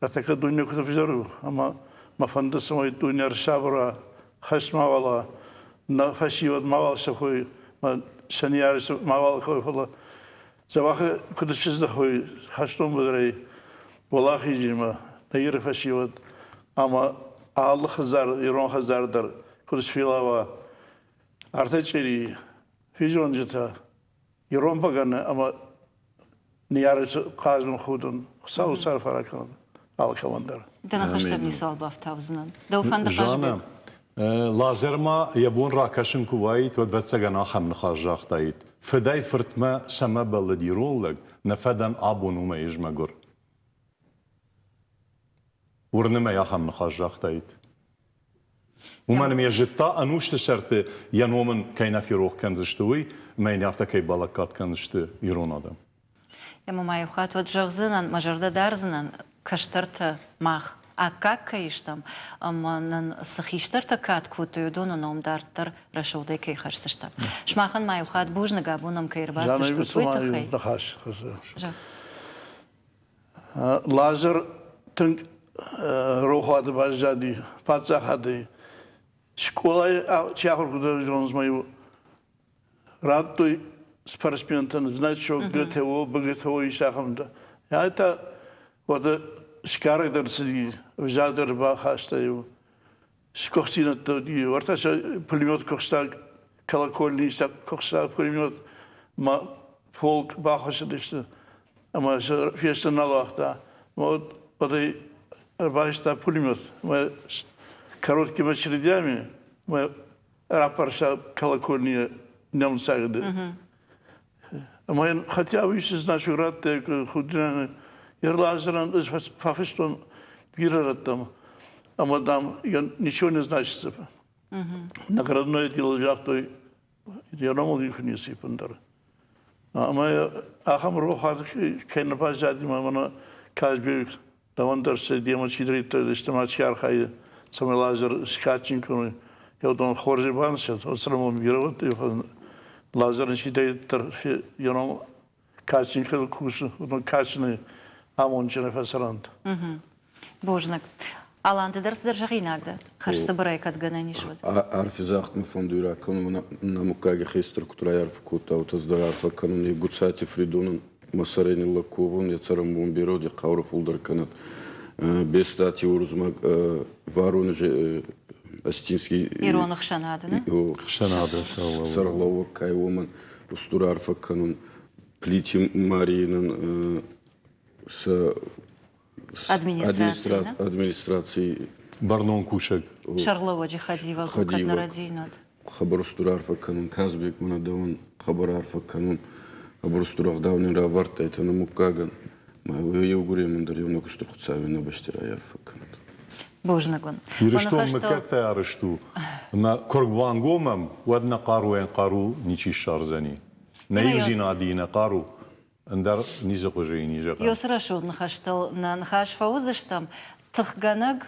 Ныртӕккӕ дуне куыд ӕвзӕр у, ӕмӕ мӕ фӕнды, цӕмӕй дуне ӕрсабыр уа, хӕст мауал уа, нӕ фӕсивӕд мауал сӕфой, мӕ сӕ ныййарджытӕ мауал кӕуой, фӕлӕ дзӕбӕхы куыд сыздӕхой хӕстон быдырӕй уӕлахизимӕ нӕ Иры фӕсивӕд ӕмӕ алы хӕдзар, ирон хӕдзар дӕр куыд сфилауа ӕртӕ чъирийы, физонджытӕ, ирон бӕгӕны ӕмӕ ныййарӕджы хъазын худын Хуыцауы сӕр фӕракӕнӕд алкӕмӕн дӕр. Дӕ ныхӕстӕм ницуал бафтаудзынӕн. Дӕу фӕнды Жанна, Лазӕр ма йӕ бон ракӕсын куы уаид, уӕд ӕвӕццӕгӕн ахӕм ныхас загътаид. Фыдӕй фыртмӕ цӕмӕ бӕллыд ирон лӕг, нӕ фӕдӕн абон уымӕй ӕз мӕгуыр. Уырны мӕ ахӕм ныхас загътаид. Уымӕн ӕмӕ йӕ зыдта, ӕнусты сӕрты йӕ ном ын кӕй нӕ ферох кӕндзысты, уый, ӕмӕ йын афтӕ кӕй балӕггад кӕндзысты ирон адӕм. Ӕмӕ ма иу хатт уӕд зӕгъдзынӕн, мӕ зӕрдӕ дардзынӕн, кӕстӕртӕ мах аккаг кӕй стӕм, ӕмӕ нын цы хистӕртӕ кад кодтой, уыдоны ном дарддӕр рӕсугъдӕй кӕй хӕсдзыстӕм. Сымахӕн ма иу хатт бузныг, абон ӕм кӕй ӕрбацыдыстут, уый тыххӕй. Ныхас. Лазӕр тынг рохуаты баззади паддзахадӕй. Скъолайы чи ахуыр кодта, зонынц ма-иу радтой. спортсментӕн значок ГТО, БГТО ис ахӕмтӕ. Ай та уӕдӕ сгарӕг дӕр цыди, ӕвзаг дӕр бахаста иу. Сгуыхтдзинӕдтӕ уыди. Уӕртӕ сӕ пулемет куы колокольный куы пулемет ма полк бахуыссыдысты ӕмӕ сӕ фесты нал уагъта. Вот уӕдӕй ӕрбайста пулемет мӕ короткими очередями мӕ раппӕрста колокольни немыцагды. Ӕмӕ йын хотя бы исты значок радта, худинаг Ерлазырӕн ӕз фӕфыстон бирӕ рӕттӕм, ӕмӕ, дам, ничего не значится. Наградное дело загътой, йӕ номыл никуы ницы ӕппындӕр. Ӕмӕ ахӕм рохуат кӕй нӕ баззади мӕнӕ Казбек Дӕуӕн дӕр сӕ демӕ чидӕриддӕр исты ма чи архайы, цӕмӕй Лазӕр скадджын кӕной, уыдон хорзӕй банысӕт, уӕд сӕ бирӕ уыд, Лазӕрӕн чидӕриддӕр йӕ ном кадджын кӕй кусы, уыдон кадджынӕй амондджынӕй фӕцӕрӕнт. Бузныг. Алан, ды дӕр цыдӕр зӕгъинаг дӕ? Хӕрзцыбырӕй кӕд гӕнӕн ис, уӕд. Арфи загъд мӕ фӕндуй ракӕнун, нӕ муггаги хестӕр куд райарфӕ кодта, уотӕ дӕр арфӕ кӕнун Егуцати Фридонӕн Мӕ сӕрӕй ниллӕг ковун, йӕ цӕрӕнбон берӕ уод, йӕ хъаурӕ фулдӕр кӕнӕд. Бестати Урузмаг Воронежи Остинский Ирон ӕхсӕнады, не? Ӕхсӕнады сӕргълӕууӕг кӕй уомӕн устур арфӕ кӕнун. Плити Маринӕн сӕ администраций бӕрнон кусӕг. Сӕргълӕууӕджы хӕдивӕг кӕд нӕ рӕдзинад. Хъӕбӕр устур арфӕ кӕнун Казбек мӕнӕ дӕуӕн хъӕбӕр арфӕ кӕнун. Хъӕбӕр устур ӕгъдау нин равардтайтӕ нӕ муггагӕн. Ма еугуремӕн дӕр еунӕг устур Хуцауи нӕ бӕсти райарфӕ кӕнӕд. Бузныг уын. Ирыстон мыггӕгтӕй арӕзт у, ӕмӕ куы рбангомӕм, уӕд нӕ хъаруйӕн хъару ничи ссардзӕни. Нӕ иудзинад и нӕ хъару, ӕндӕр ницы хуызы ин и зӕгъӕн. Ёсы рӕсугъд ныхӕстыл нӕ ныхас фӕуыдзыстӕм. Тыхгӕнӕг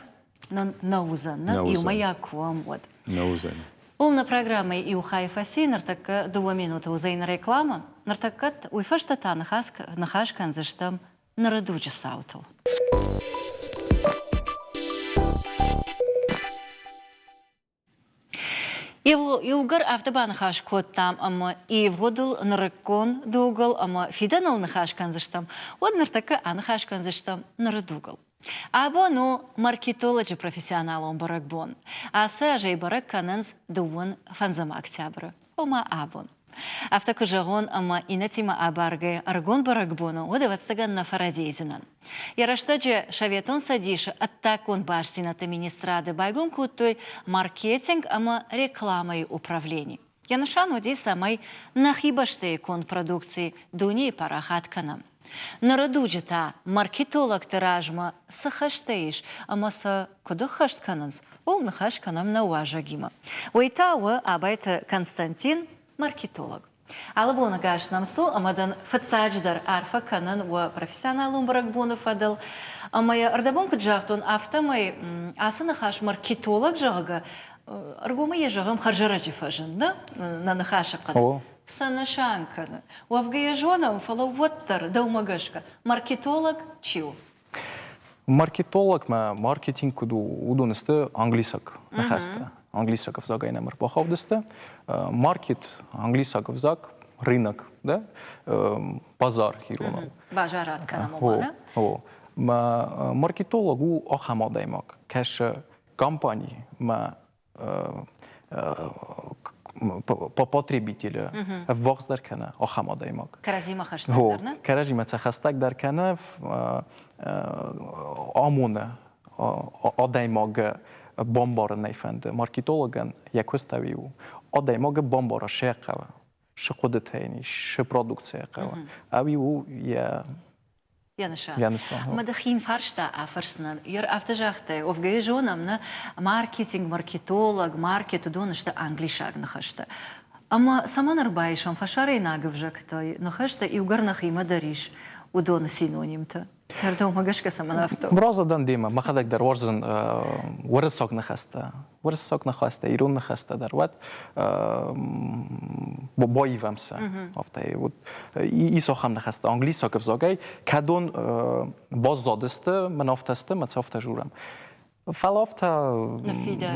нын нӕ уыдзӕн, нӕ иумӕйаг куы уӕм, уӕд. Нӕ уыдзӕн. Ол нӕ программӕйы иу хай фӕци, ныртӕккӕ дыууӕ минуты уыдзӕн рекламӕ. Ныртӕккӕ уый фӕстӕ та ныхас кӕндзыстӕм ныры дуджы цаутыл. Иугӕр афтӕ баныхас кодтам ӕмӕ ивгъуыдыл, нырыккон дугыл ӕмӕ фидӕныл ныхас кӕндзыстӕм, уӕд ныртӕккӕ аныхас кӕндзыстӕм ныры дугыл. Абон у маркетолоджы профессионалон бӕрӕгбон. Ацы аз ӕй бӕрӕг кӕнынц дыууын фӕндзӕм октябры, ома абон. Афтӕ куы зӕгъон, ӕмӕ иннӕтимӕ абаргӕйӕ ӕрыгон бӕрӕгбон у, уӕд, ӕвӕццӕгӕн, нӕ фӕрӕдийдзынӕн. Йӕ рӕстӕджы Советон Цӕдисы ӕддагон бастдзинӕдты министрады байгом кодтой маркетинг ӕмӕ рекламӕйы управлени. Йӕ нысан уыди, цӕмӕй нӕхи бӕстӕйы конд продукци дунейы парахат кӕнӕм. Ныры дуджы та маркетологты размӕ цы хӕстӕ ис ӕмӕ сӕ куыд ӕххӕст кӕнынц, ууыл ныхас кӕнӕм нӕ уазӕгимӕ. Уый та у Абайты Константин, маркетолог. Алы боны гас нӕм цу ӕмӕ дын фыццаджыдӕр арфӕ кӕнын уӕ профессионалон бӕрӕгбоны фӕдыл. Ӕмӕ йӕ ӕрдӕбон куыд загътон, афтӕмӕй ацы ныхас маркетолог, зӕгъгӕ, ӕргомӕй йӕ зӕгъӕм, хӕрзӕрӕджы фӕзынд нӕ ныхасы хъӕд. Цы нысан кӕны? Уӕвгӕ йӕ зонӕм, фӕлӕ уӕддӕр, дӕумӕ гӕсгӕ, маркетолог чи у? Маркетологмӕ маркетинг куыд у, уыдон сты англисаг ныхӕстӕ. Англисаг ӕвзагӕй нӕм ӕрбахаудысты. Маркет, англисаг ӕвзаг, рынок, да? Базар иронау. Базарад кӕнӕм ома, да? О. Маркетолог у ахӕм адӕймаг, кӕсы компани мӕ потребителы ӕввахсдӕр кӕны ахӕм адӕймаг. Кӕрӕдзимӕ хӕстӕгдӕр, нӕ? Кӕрӕдзимӕ сӕ хӕстӕгдӕр кӕны, амоны адӕймагы бамбарын ӕй фӕнды. Маркетологӕн йӕ куыст ӕви у, адӕймагы бамбара сӕ хъӕуы, цы хъуыдытӕ йын ис, цы продукцийӕ хъӕуы, ӕви у йӕ Йӕ нысан. Йӕ нысан. Ӕмӕ дӕ хин фарста афӕрсынӕн. Ер афтӕ загътай, уӕвгӕ зонӕм, нӕ маркетинг, маркетолог, маркет, уыдон сты англисаг ныхӕстӕ. Ӕмӕ цӕмӕн ӕрбайсӕм фӕсарӕйнаг ӕвзӕгтӕй ныхӕстӕ, иугӕр нӕхимӕ дӕр ис уыдоны синонимтӕ? Дӕумӕ гӕсгӕ цӕмӕн афтӕ у? Разы дӕн демӕ, мӕхӕдӕг дӕр уарзын уырыссаг ныхӕстӕ. Уырыссаг ныхӕстӕ, ирон ныхӕстӕ дӕр уӕд баивӕм сӕ. Афтӕ вот ис ахӕм ныхӕстӕ англисаг ӕвзагӕй, кӕдон баззадысты, мӕн афтӕ сты, мӕ сӕ афтӕ журӕм. Фӕлӕ афтӕ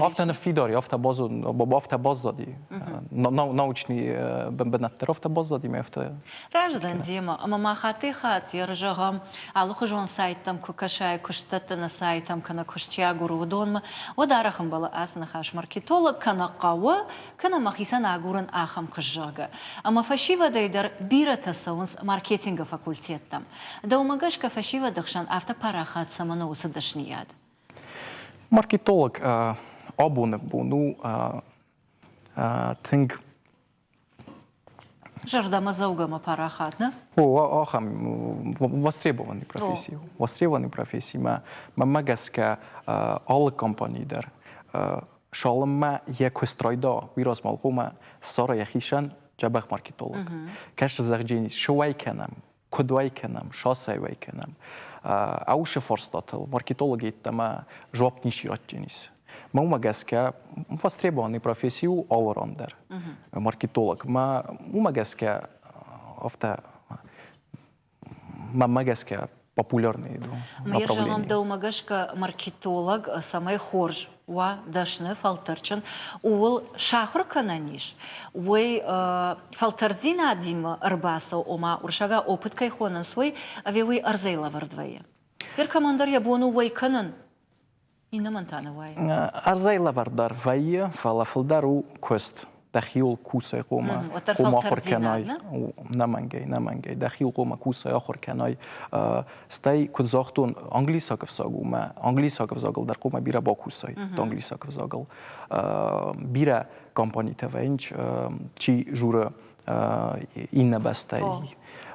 афтӕ ныффидар, афтӕ афтӕ баззади. Научный бынӕтты афтӕ баззади мӕ афтӕ. Раздӕн демӕ, ӕмӕ ма хаттӕй-хатт йӕ зӕгъӕм, алыхуызон сайттӕм куы кӕсай, куыстдӕттыны сайтӕм кӕнӕ куыст чи агуры, уыдонмӕ, уӕд арӕх ӕмбӕлы ацы ныхас маркетолог кӕнӕ хъӕуы, кӕнӕ мӕхицӕн агурын ахӕм куыст, зӕгъгӕ. Ӕмӕ фӕсивӕдӕй дӕр бирӕтӕ цӕуынц маркетингы факультеттӕм. Дӕумӕ гӕсгӕ фӕсивӕды хсӕн афтӕ парахат цӕмӕн у уыцы дӕсныйад? Маркетолог абоны бон у тынг Зӕрдӕмӕдзӕугӕмӕ парахат, нӕ? О, ахӕм востребованный професси. Востребованный профессимӕ мӕнмӕ гӕсгӕ алы компани дӕр цалынмӕ йӕ куыст райда, уый размӕ хъуамӕ ссара йӕхицӕн дзӕбӕх маркетолог. Кӕсы зӕгъджени, цы уӕй кӕнӕм, куыд уӕй кӕнӕм, сасӕй уӕй кӕнӕм. Аусы фарстатыл маркетолог йеддӕмӕ жуапп ничи ратдзӕнис. Мӕ уымӕ гӕсгӕ востребованный професси у алы ран дӕр. Маркетолог. Мӕ уымӕ гӕсгӕ афтӕ мӕнмӕ гӕсгӕ популярный иду. Мӕ зӕгъӕм, дӕумӕ гӕсгӕ маркетолог цӕмӕй хорз уа, дӕсны, фӕлтӕрджын, ууыл сахуыр кӕнӕн ис, уый фӕлтӕрддзинадимӕ ӕрбацӕуы, ома уырыссагау опыт кӕй хонынц, уый, ӕви уый ӕрдзӕй лӕвӕрд вӕййы? Ныр кӕмӕндӕр йӕ бон у уӕй кӕнын, иннӕмӕн та нӕ уайы. Ӕрдзӕй лӕвӕрд дӕр вӕййы, фӕлӕ фылдӕр у куыст. Дӕхиуыл кусай хъуамӕ, хъуамӕ ахуыр кӕнай. Нӕмӕнгӕй, нӕмӕнгӕй. Дӕхиуыл хъуамӕ кусай, ахуыр кӕнай. Стӕй, куыд загътон, англисаг ӕвзаг у мӕ англисаг ӕвзагыл дӕр хъуамӕ бирӕ бакусай, англисаг ӕвзагыл. Бирӕ компанитӕ вӕййынц, чи журы иннӕ бӕстӕй.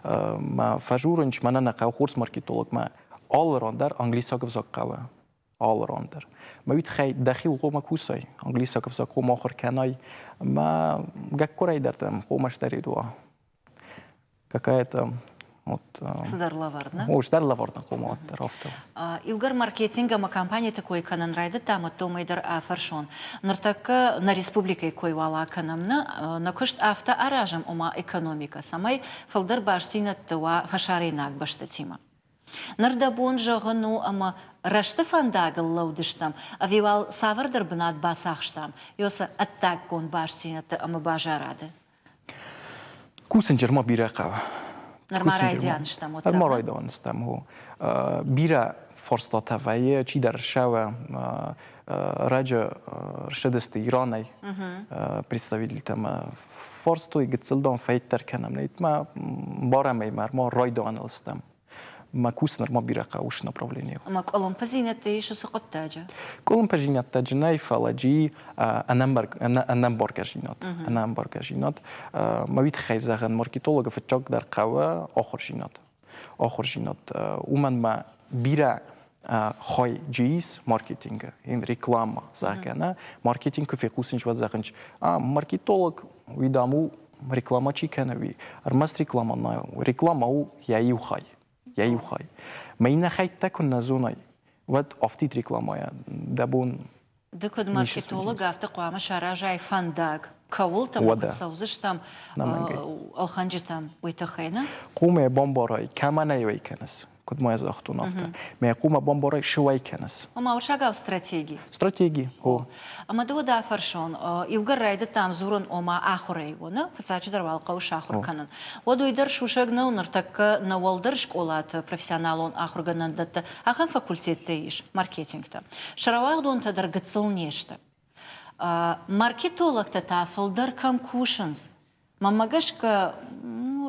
Мӕ фӕжурынц, мӕнӕ нӕ хъӕуы хорз маркетологмӕ алы ран дӕр англисаг ӕвзаг хъӕуы. Алы ран дӕр. Мӕ уый тыххӕй дӕхиуыл хъуамӕ кусай, англисаг ӕвзаг хъуамӕ ахуыр кӕнай, ӕмӕ гӕккуырӕй дӕр дӕм хъуамӕ сдӕрид уа. Какая-то вот, Цыдӕр лӕвӕрд, нӕ? О, цыдӕр лӕвӕрд нӕ хъуамӕ уӕддӕр афтӕ. Иугӕр маркетинг ӕмӕ компаниты кой кӕнын райдыдтам, уӕд уымӕй дӕр афӕрсон. Ныртӕккӕ нӕ республикӕйы кой уал акӕнӕм, нӕ, нӕ куыст афтӕ аразӕм, ома экономикӕ, цӕмӕй фылдӕр бастдзинӕдтӕ уа фӕсарӕйнаг бӕстӕтимӕ. Ныр дӕ бон зӕгъын у, ӕмӕ рӕзты фӕндагыл лӕуд стӕм, ӕви уал цавӕрдӕр бынат бацахстам, ёсы ӕддаггон бастдзинӕдты ӕмӕ базарады? Кусынджы ма бирӕ хъӕуы. Нырма райдиан стӕм, уӕддӕр. Нырма райдиан стӕм, о. Бирӕ фарстатӕ вӕййы, чидӕр ссӕуы раджы ссыдысты Иранӕй представительтӕ ӕмӕ фарстой гыццыл дам фӕйддӕр кӕнӕм, нӕ барӕм ӕй ма райдианыл стӕм. Мӕ кус нырма бирӕ хъӕуы уыцы направленийыл. Ӕмӕ къуылымпыдзинӕдтӕ ис уыцы хъуыддаджы? Къуылымпыдзинӕдтӕ нӕй, фӕлӕ джи ӕнӕмбаргӕзинад. Ӕнӕмбаргӕзинад. Мӕ уый тыххӕй зӕгъын, маркетологы фыццагдӕр хъӕуы ахуырзинад. Ахуырзинад. Уымӕн мӕ бирӕ хай джи ис маркетингы, реклама, зӕгъгӕ, нӕ? Маркетинг куы фехъусынц, уӕд зӕгъынц, а, маркетолог, уый, дам, у реклама чи кӕны, уый. Ӕрмӕст реклама нӕ реклама у йӕ иу хай. Йӕ иу хай. Мӕ иннӕ хӕйттӕ куы нӕ зонай, уӕд афтид рекламӕйӕ дӕ бон Ды куыд маркетолог, афтӕ хъуамӕ саразай фӕндаг, кӕуылты ӕмӕ куыд цӕудзыстӕм ӕлхӕнджытӕм, уый тыххӕй, нӕ? Хъуамӕ бамбарай, кӕмӕн ӕй уӕй кӕныс, куыд ма загътон, афтӕ. Мӕ хъуамӕ бамбарай, цы уӕй кӕныс. Ома уырыссагау стратеги. Стратеги, о. Ӕмӕ ды уӕд афӕрсон, иугӕр райдыдтам дзурын, ома ахуырӕй у, нӕ? Фыццаджыдӕр уал хъӕуы сахуыр кӕнын. Уӕд уый дӕр сусӕг нӕу, ныртӕккӕ нӕ уӕлдӕр скъолаты профессионалон ахуыргӕнӕндӕтты ахӕм факультеттӕ ис, маркетингтӕ. Сӕ рауагъдонтӕ дӕр гыццыл не сты. Маркетологтӕ та фылдӕр кӕм кусынц, Мӕнмӕ гӕсгӕ,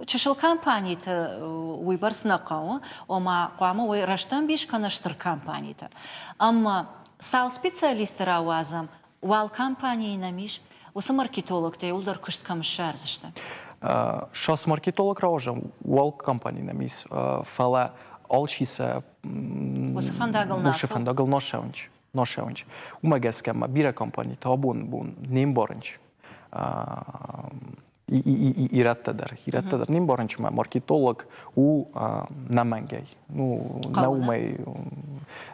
чысыл компаниты уыйбӕрц нӕ хъӕуы, ома хъуамӕ уой рӕстӕмбис кӕнӕ стыр компанитӕ. Ӕмӕ цал специалисты рауадзӕм, уал компанийы нӕм ис, уыцы маркетологтӕ иуылдӕр куыст кӕм ссардзысты? Сас маркетолог рауадзӕм, уал компани нӕм ис, фӕлӕ алчи сӕ уыцы фӕндагыл уыцы фӕндагыл нӕ ссӕуынц. Нӕ Уымӕ гӕсгӕ ма бирӕ компанитӕ абон бон не мбарынц ирӕттӕ дӕр. Ирӕттӕ дӕр не мбарынц, ма маркетолог у нӕмӕнгӕй. Ну, нӕ уымӕй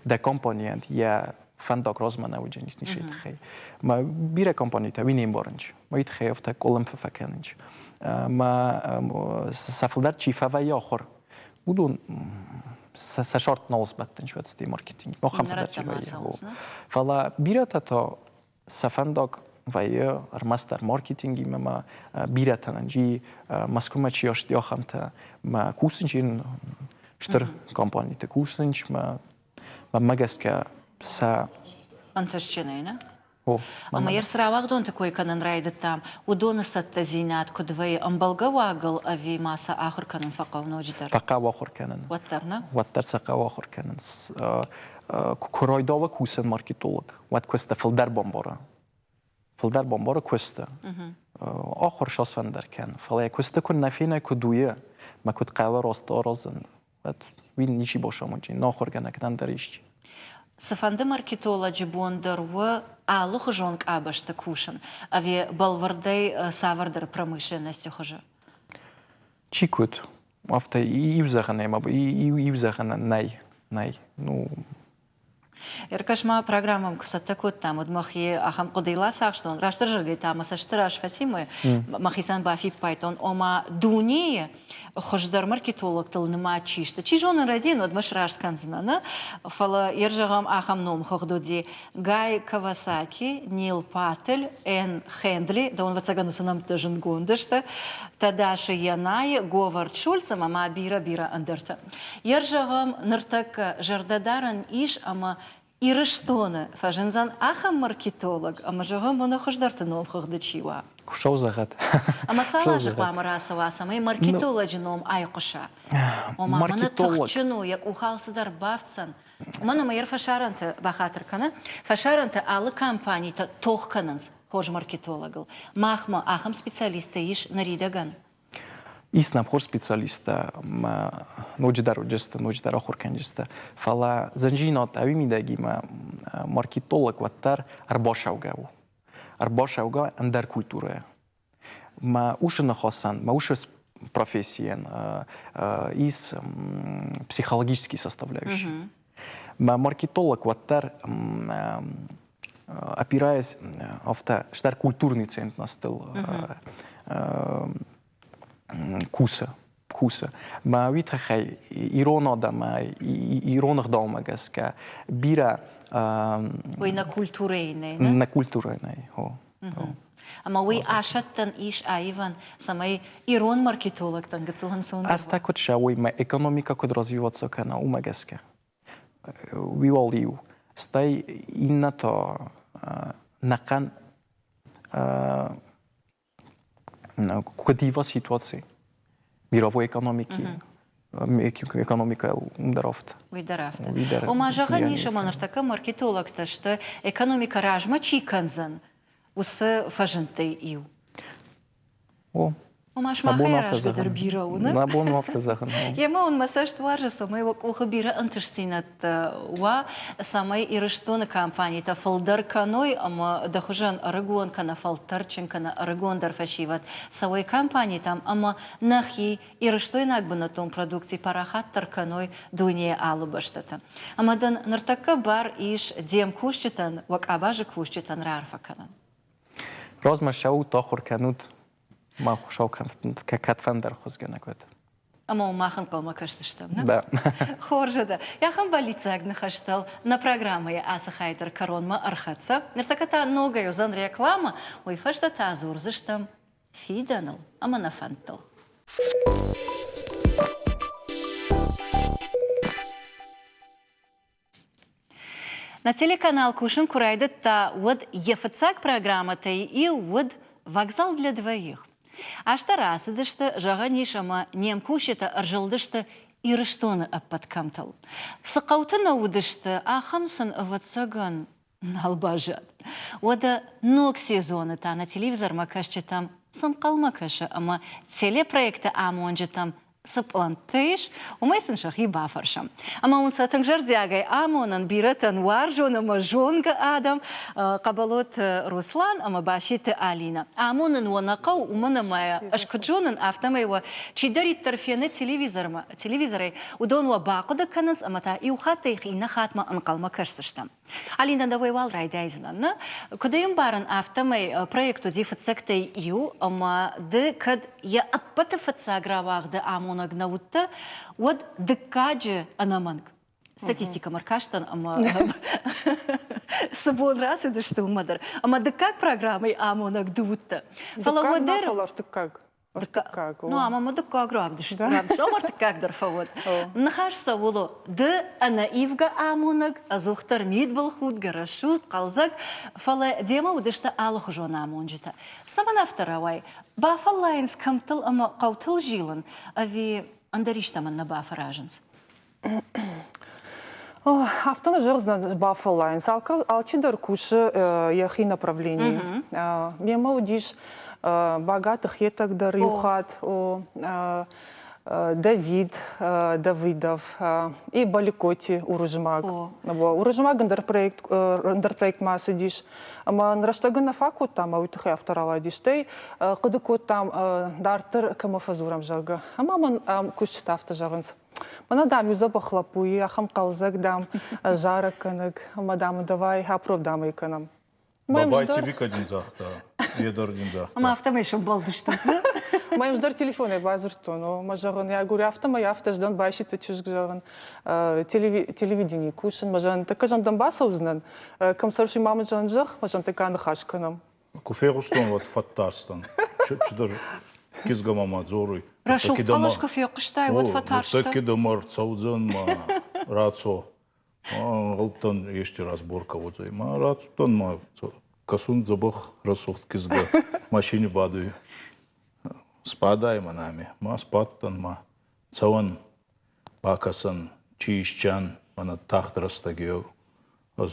дӕ компанийӕн йӕ фӕндаг размӕ нӕ уыдзӕнис ницы тыххӕй. Ма бирӕ компанитӕ уый не мбарынц. Ма уый тыххӕй афтӕ къуылымпы фӕкӕнынц. Ма сӕ фылдӕр чи фӕвӕййы ахуыр, уыдон. Сӕ сӕрт нал сбӕттынц уӕд маркетинг. Ахӕм фӕдӕрчи вӕййы. Фӕлӕ бирӕтӕ та сӕ фӕндаг вӕййы ӕрмӕстдӕр маркетингимӕ ӕмӕ бирӕтӕн анджи Мӕскуымӕ чи ӕсти, ахӕмтӕ мӕ кусынч стыр компаниты кусынч мӕ мӕнмӕ гӕсгӕ сӕ ӕнтыстджынӕй, нӕ? Ӕмӕ йӕ цы рауагъдонты кой кӕнын райдыдтам, уыдоны цӕттӕдзинад куыд вӕййы ӕмбӕлгӕ уагыл ӕви ма сӕ ахуыр кӕнын фӕхъӕуы ноджыдӕр? Фӕхъӕуы ахуыр кӕнын. Уӕддӕр нӕ? Уӕддӕр сӕ хъӕуы ахуыр кӕнын. Куы райдауа кусын маркетолог, уӕд куысты фылдӕр бамбара. Фылдӕр бамбары куысты. Ахуыр сосвӕндӕр кӕн, фӕлӕ йӕ куысты куы нӕ фенай куыд у, мӕ куыд хъӕуы рост аразын, уӕд уый ничи босамончи, нӕ ахуыргӕнӕг ӕндӕр исчи. Цыфӕнды маркетолоджы бон дӕр у алыхуызон къабӕзты кусын, ӕви бӕлвырдӕй цавӕрдӕр промышленности хуызы? Чи куыд, афтӕ иу зӕгъӕн иу зӕгъӕн нӕй, нӕй. Ну, Ӕркӕс ма, программӕм куы цӕттӕ кодтам, уӕд мӕхи ахӕм хъуыдыйыл ацахстон. Растдӕр зӕгъгӕй та мӕ цӕсты раз фӕци мӕ мӕхицӕн бафиппайдтон, ома дунейы хуыздӕр маркетологтыл нымад чи сты. Чи зоны, рӕдийын, уӕд мӕ сраст кӕндзынӕ, нӕ? Фӕлӕ йе зӕгъӕм, ахӕм номхыгъд уыди Гай Кавасаки, Нил Патель, Энн Хендли, дӕуӕн ӕвӕццӕгӕн уыцы нӕмттӕ зындгонд сты, Тадаши Янайы, Говард Шульц ӕмӕ ма бирӕ-бирӕ ӕндӕртӕ. Йер зӕгъӕм, ныртӕккӕ зӕрдӕдарӕн ис ӕмӕ Ирыстоны фӕзындзӕн ахӕм маркетолог, ӕмӕ зӕгъӕм, уыны хуыздӕрты номхыгъды чи уа. Хуыцау зӕгъӕд. Ӕмӕ цал азы хъуамӕ рацӕуа, цӕмӕй маркетолоджы ном айхъуыса? Ома, мӕнӕ тыхджын у, йӕ къухы алцыдӕр бафтдзӕн. Уымӕн ӕмӕ йӕ фӕсарӕнты бахатыр кӕны, фӕсарӕнты алы компанитӕ тох кӕнынц хорз маркетологыл. Махмӕ ахӕм специалисттӕ ис ныридӕгӕн. Ис нӕм хорз специалисттӕ, ноджыдӕр уыдысты, ноджыдӕр ахуыргӕнджытӕ. Фӕлӕ зындзинад ӕви мидӕгимӕ маркетолог уӕддӕр ӕрбацӕугӕ у. Ӕрбацӕугӕ ӕндӕр культурӕйӕ. Мӕ усы ныхасӕн, мӕ усы профессийӕн ис психологический составляющий. Мӕ маркетолог уӕддӕр опираясь афтӕ стӕр культурный ценностыл кусы кусы. Мӕ уый тыххӕй ирон адӕмӕй, ирон ӕгъдаумӕ гӕсгӕ бирӕ Ой, нӕ культурӕйы нӕй, нӕ? Нӕ культурӕйы нӕй, о. Ӕмӕ уый асӕттӕн ис аивӕн, цӕмӕй ирон маркетологтӕн гыццыл ӕнцондӕр Ӕз та куыд сӕ, мӕ экономикӕ куыд развиваться кӕна, уымӕ гӕсгӕ. Уый уал иу. Стӕй иннӕ та нӕхъӕн куыд ива ситуаци мировой экономики экономикӕйыл уым дӕр афтӕ. Уый дӕр афтӕ. Ома зӕгъӕн ис, ӕмӕ ныртӕккӕ маркетологтӕ сты, экономикӕ размӕ чи кӕндзӕн, уыцы фӕзындтӕй иу. О. Ома сымахӕй аразгӕ дӕр бирӕ у, нӕ? Нӕ бон у афтӕ зӕгъын. Емӕ уын мӕ цӕст уарзы, цӕмӕй уӕ къухы бирӕ ӕнтыстдзинӕдтӕ уа, цӕмӕй Ирыстоны компанитӕ фылдӕр кӕной ӕмӕ дӕ хуызӕн ӕрыгон кӕнӕ фӕлтӕрдджын кӕнӕ ӕрыгондӕр фӕсивӕд цӕуой компанитӕм ӕмӕ нӕхи ирыстойнаг бынӕттон продукци парахатдӕр кӕной дунейы алы бӕстӕты. Ӕмӕ дын ныртӕккӕ бар ис де мкусджытӕн, уӕ къабазы кусджытӕн раарфӕ кӕнын. Размӕ цӕут, ахуыр кӕнут, ма Хуыцау кӕдфӕндӕр хуызгӕнӕг уӕд. Ӕмӕ мах ӕнхъӕлмӕ кӕсдзыстӕм, нӕ? Да. Хорз дӕ. Ахӕм бӕллиццаг ныхӕстыл нӕ программӕйы ацы хай дӕр кӕронмӕ ӕрхӕццӕ. Ныртӕккӕ та ногӕй уыдзӕн рекламӕ, уый фӕстӕ та дзурдзыстӕм фидӕныл ӕмӕ нӕ фӕндтыл. Нӕ телеканал кусын куы райдыдта, уӕд йӕ фыццаг программӕтӕй иу уыд «Вокзал для двоих». Азтӕ рацыдысты, зӕгъӕн ис, ӕмӕ не мкусджытӕ ӕрзылдысты Ирыстоны ӕппӕт кӕмтыл. Цы хъӕуты нӕ уыдысты, ахӕм сын, ӕвӕццӕгӕн, нал баззад. Уӕдӕ ног сезоны та нӕ телевизормӕ кӕсджытӕм цы нхъӕлмӕ кӕсы ӕмӕ телепроекты амонджытӕм цы пълӕнттӕ ис, уымӕй сын сӕхи бафӕрсӕм. Ӕмӕ уын сӕ тынг зӕрдиагӕй амонын бирӕтӕн уарзон ӕмӕ зонгӕ адӕм Хъӕбӕлоты Руслан ӕмӕ Баситы Алинӕ. Амонын уӕ нӕ хъӕуы, уымӕн ӕмӕ ӕз куыд зонын, афтӕмӕй уӕ чидӕриддӕр фены телевизормӕ, телевизорӕй, уыдон уӕ бахъуыды кӕнынц ӕмӕ та иу хаттӕй иннӕ хатмӕ ӕнхъӕлмӕ кӕсдзыстӕм. Алинӕ, дӕуӕй уал райдайдзынӕн, нӕ? Куыд ӕй ӕмбарын, афтӕмӕй проект уыди фыццӕгтӕй иу, ӕмӕ ды кӕд йӕ ӕппӕты фыццаг рауагъды амонд амонӕг нӕ уыдтӕ, уӕд дыккаджы ӕнӕмӕнг статистикӕмӕ ркастӕн ӕмӕ цы бон рацыдысты, уымӕ дӕр. Ӕмӕ дыккаг программӕйы амонӕг ды уыдтӕ. Фӕлӕ уӕддӕр ӕртыккаг. Ӕртыккаг. Ну, ӕмӕ мӕ дыккаг равдыст, равдыст. Ӕмӕ ӕртыккаг дӕр фӕуӕд. Ныхас цӕуыл у? Ды ӕнӕивгӕ амонӕг, ӕдзухдӕр мидбылхудгӕ, рӕсугъд, хъӕлдзӕг, фӕлӕ демӕ уыдысты алыхуызон амонджытӕ. Цӕмӕн афтӕ рауайы? Бафӕллайынц кӕмттыл ӕмӕ хъӕутыл зилын, ӕви ӕндӕр истӕмӕн нӕ бафӕразынц? Афтӕ нӕ зӕгъдзынӕн, бафӕллайынц. Алчидӕр кусы йӕхи направленийы. Мемӕ уыдис Багаты Хетӕг дӕр иу хатт, Давид Давыдов и Баликоти Урузмаг. Урузмаг ӕндӕр проект ӕндӕр проектмӕ ацыдис. Ӕмӕ рӕстӕг нӕ фаг кодтам, ӕмӕ уый тыххӕй афтӕ рауадис. Стӕй хъуыды кодтам, дарддӕр кӕмӕ фӕдзурӕм, зӕгъгӕ. Ӕмӕ мын кусджытӕ афтӕ зӕгъынц. Мӕнӕ, дам, иу дзӕбӕх лӕппу и, ахӕм хъӕлдзӕг, дам, зарӕггӕнӕг, ӕмӕ, дам, давай опров, дам, ӕй кӕнӕм. Бабайти Вика дин загъта, е дӕр дин загъта. Ӕмӕ афтӕмӕй сӕмбӕлдыстут, нӕ? Мӕм дӕр телефонӕй бадзырдтон, о, мӕ зӕгъын, я говорю, афтӕмӕй афтӕ ӕз дӕн Байситы чызг, зӕгъын, телевиденийы кусын, мӕ зӕгъын, тӕккӕ зӕгъын дӕм бацӕудзынӕн, кӕм цӕрыс, ма мын зӕгъын, зӕгъ, мӕ зӕгъын, тӕккӕ аныхас кӕнӕм. Ку фегъустон, уӕд фӕттарстӕн. Чидӕр кизгӕ мӕмӕ дзоруй. Рӕсугъд хъӕлӕс куы фехъуыстай, уӕд фӕтарстӕ? Нуртӕкки дӕмӕ ӕрцӕудзӕн ма рацо. Ӕнгъалдтӕн ести разборка уодзӕй. Ма рацудтӕн ма кӕсун дзӕбӕх рӕсугъд кизгӕ машини бадуй. Спадай мӕн ами. Ма сбадтӕн ма цӕуӕн бакӕсӕн, чи исчан, мӕнӕ тагъд рӕстӕги ӕз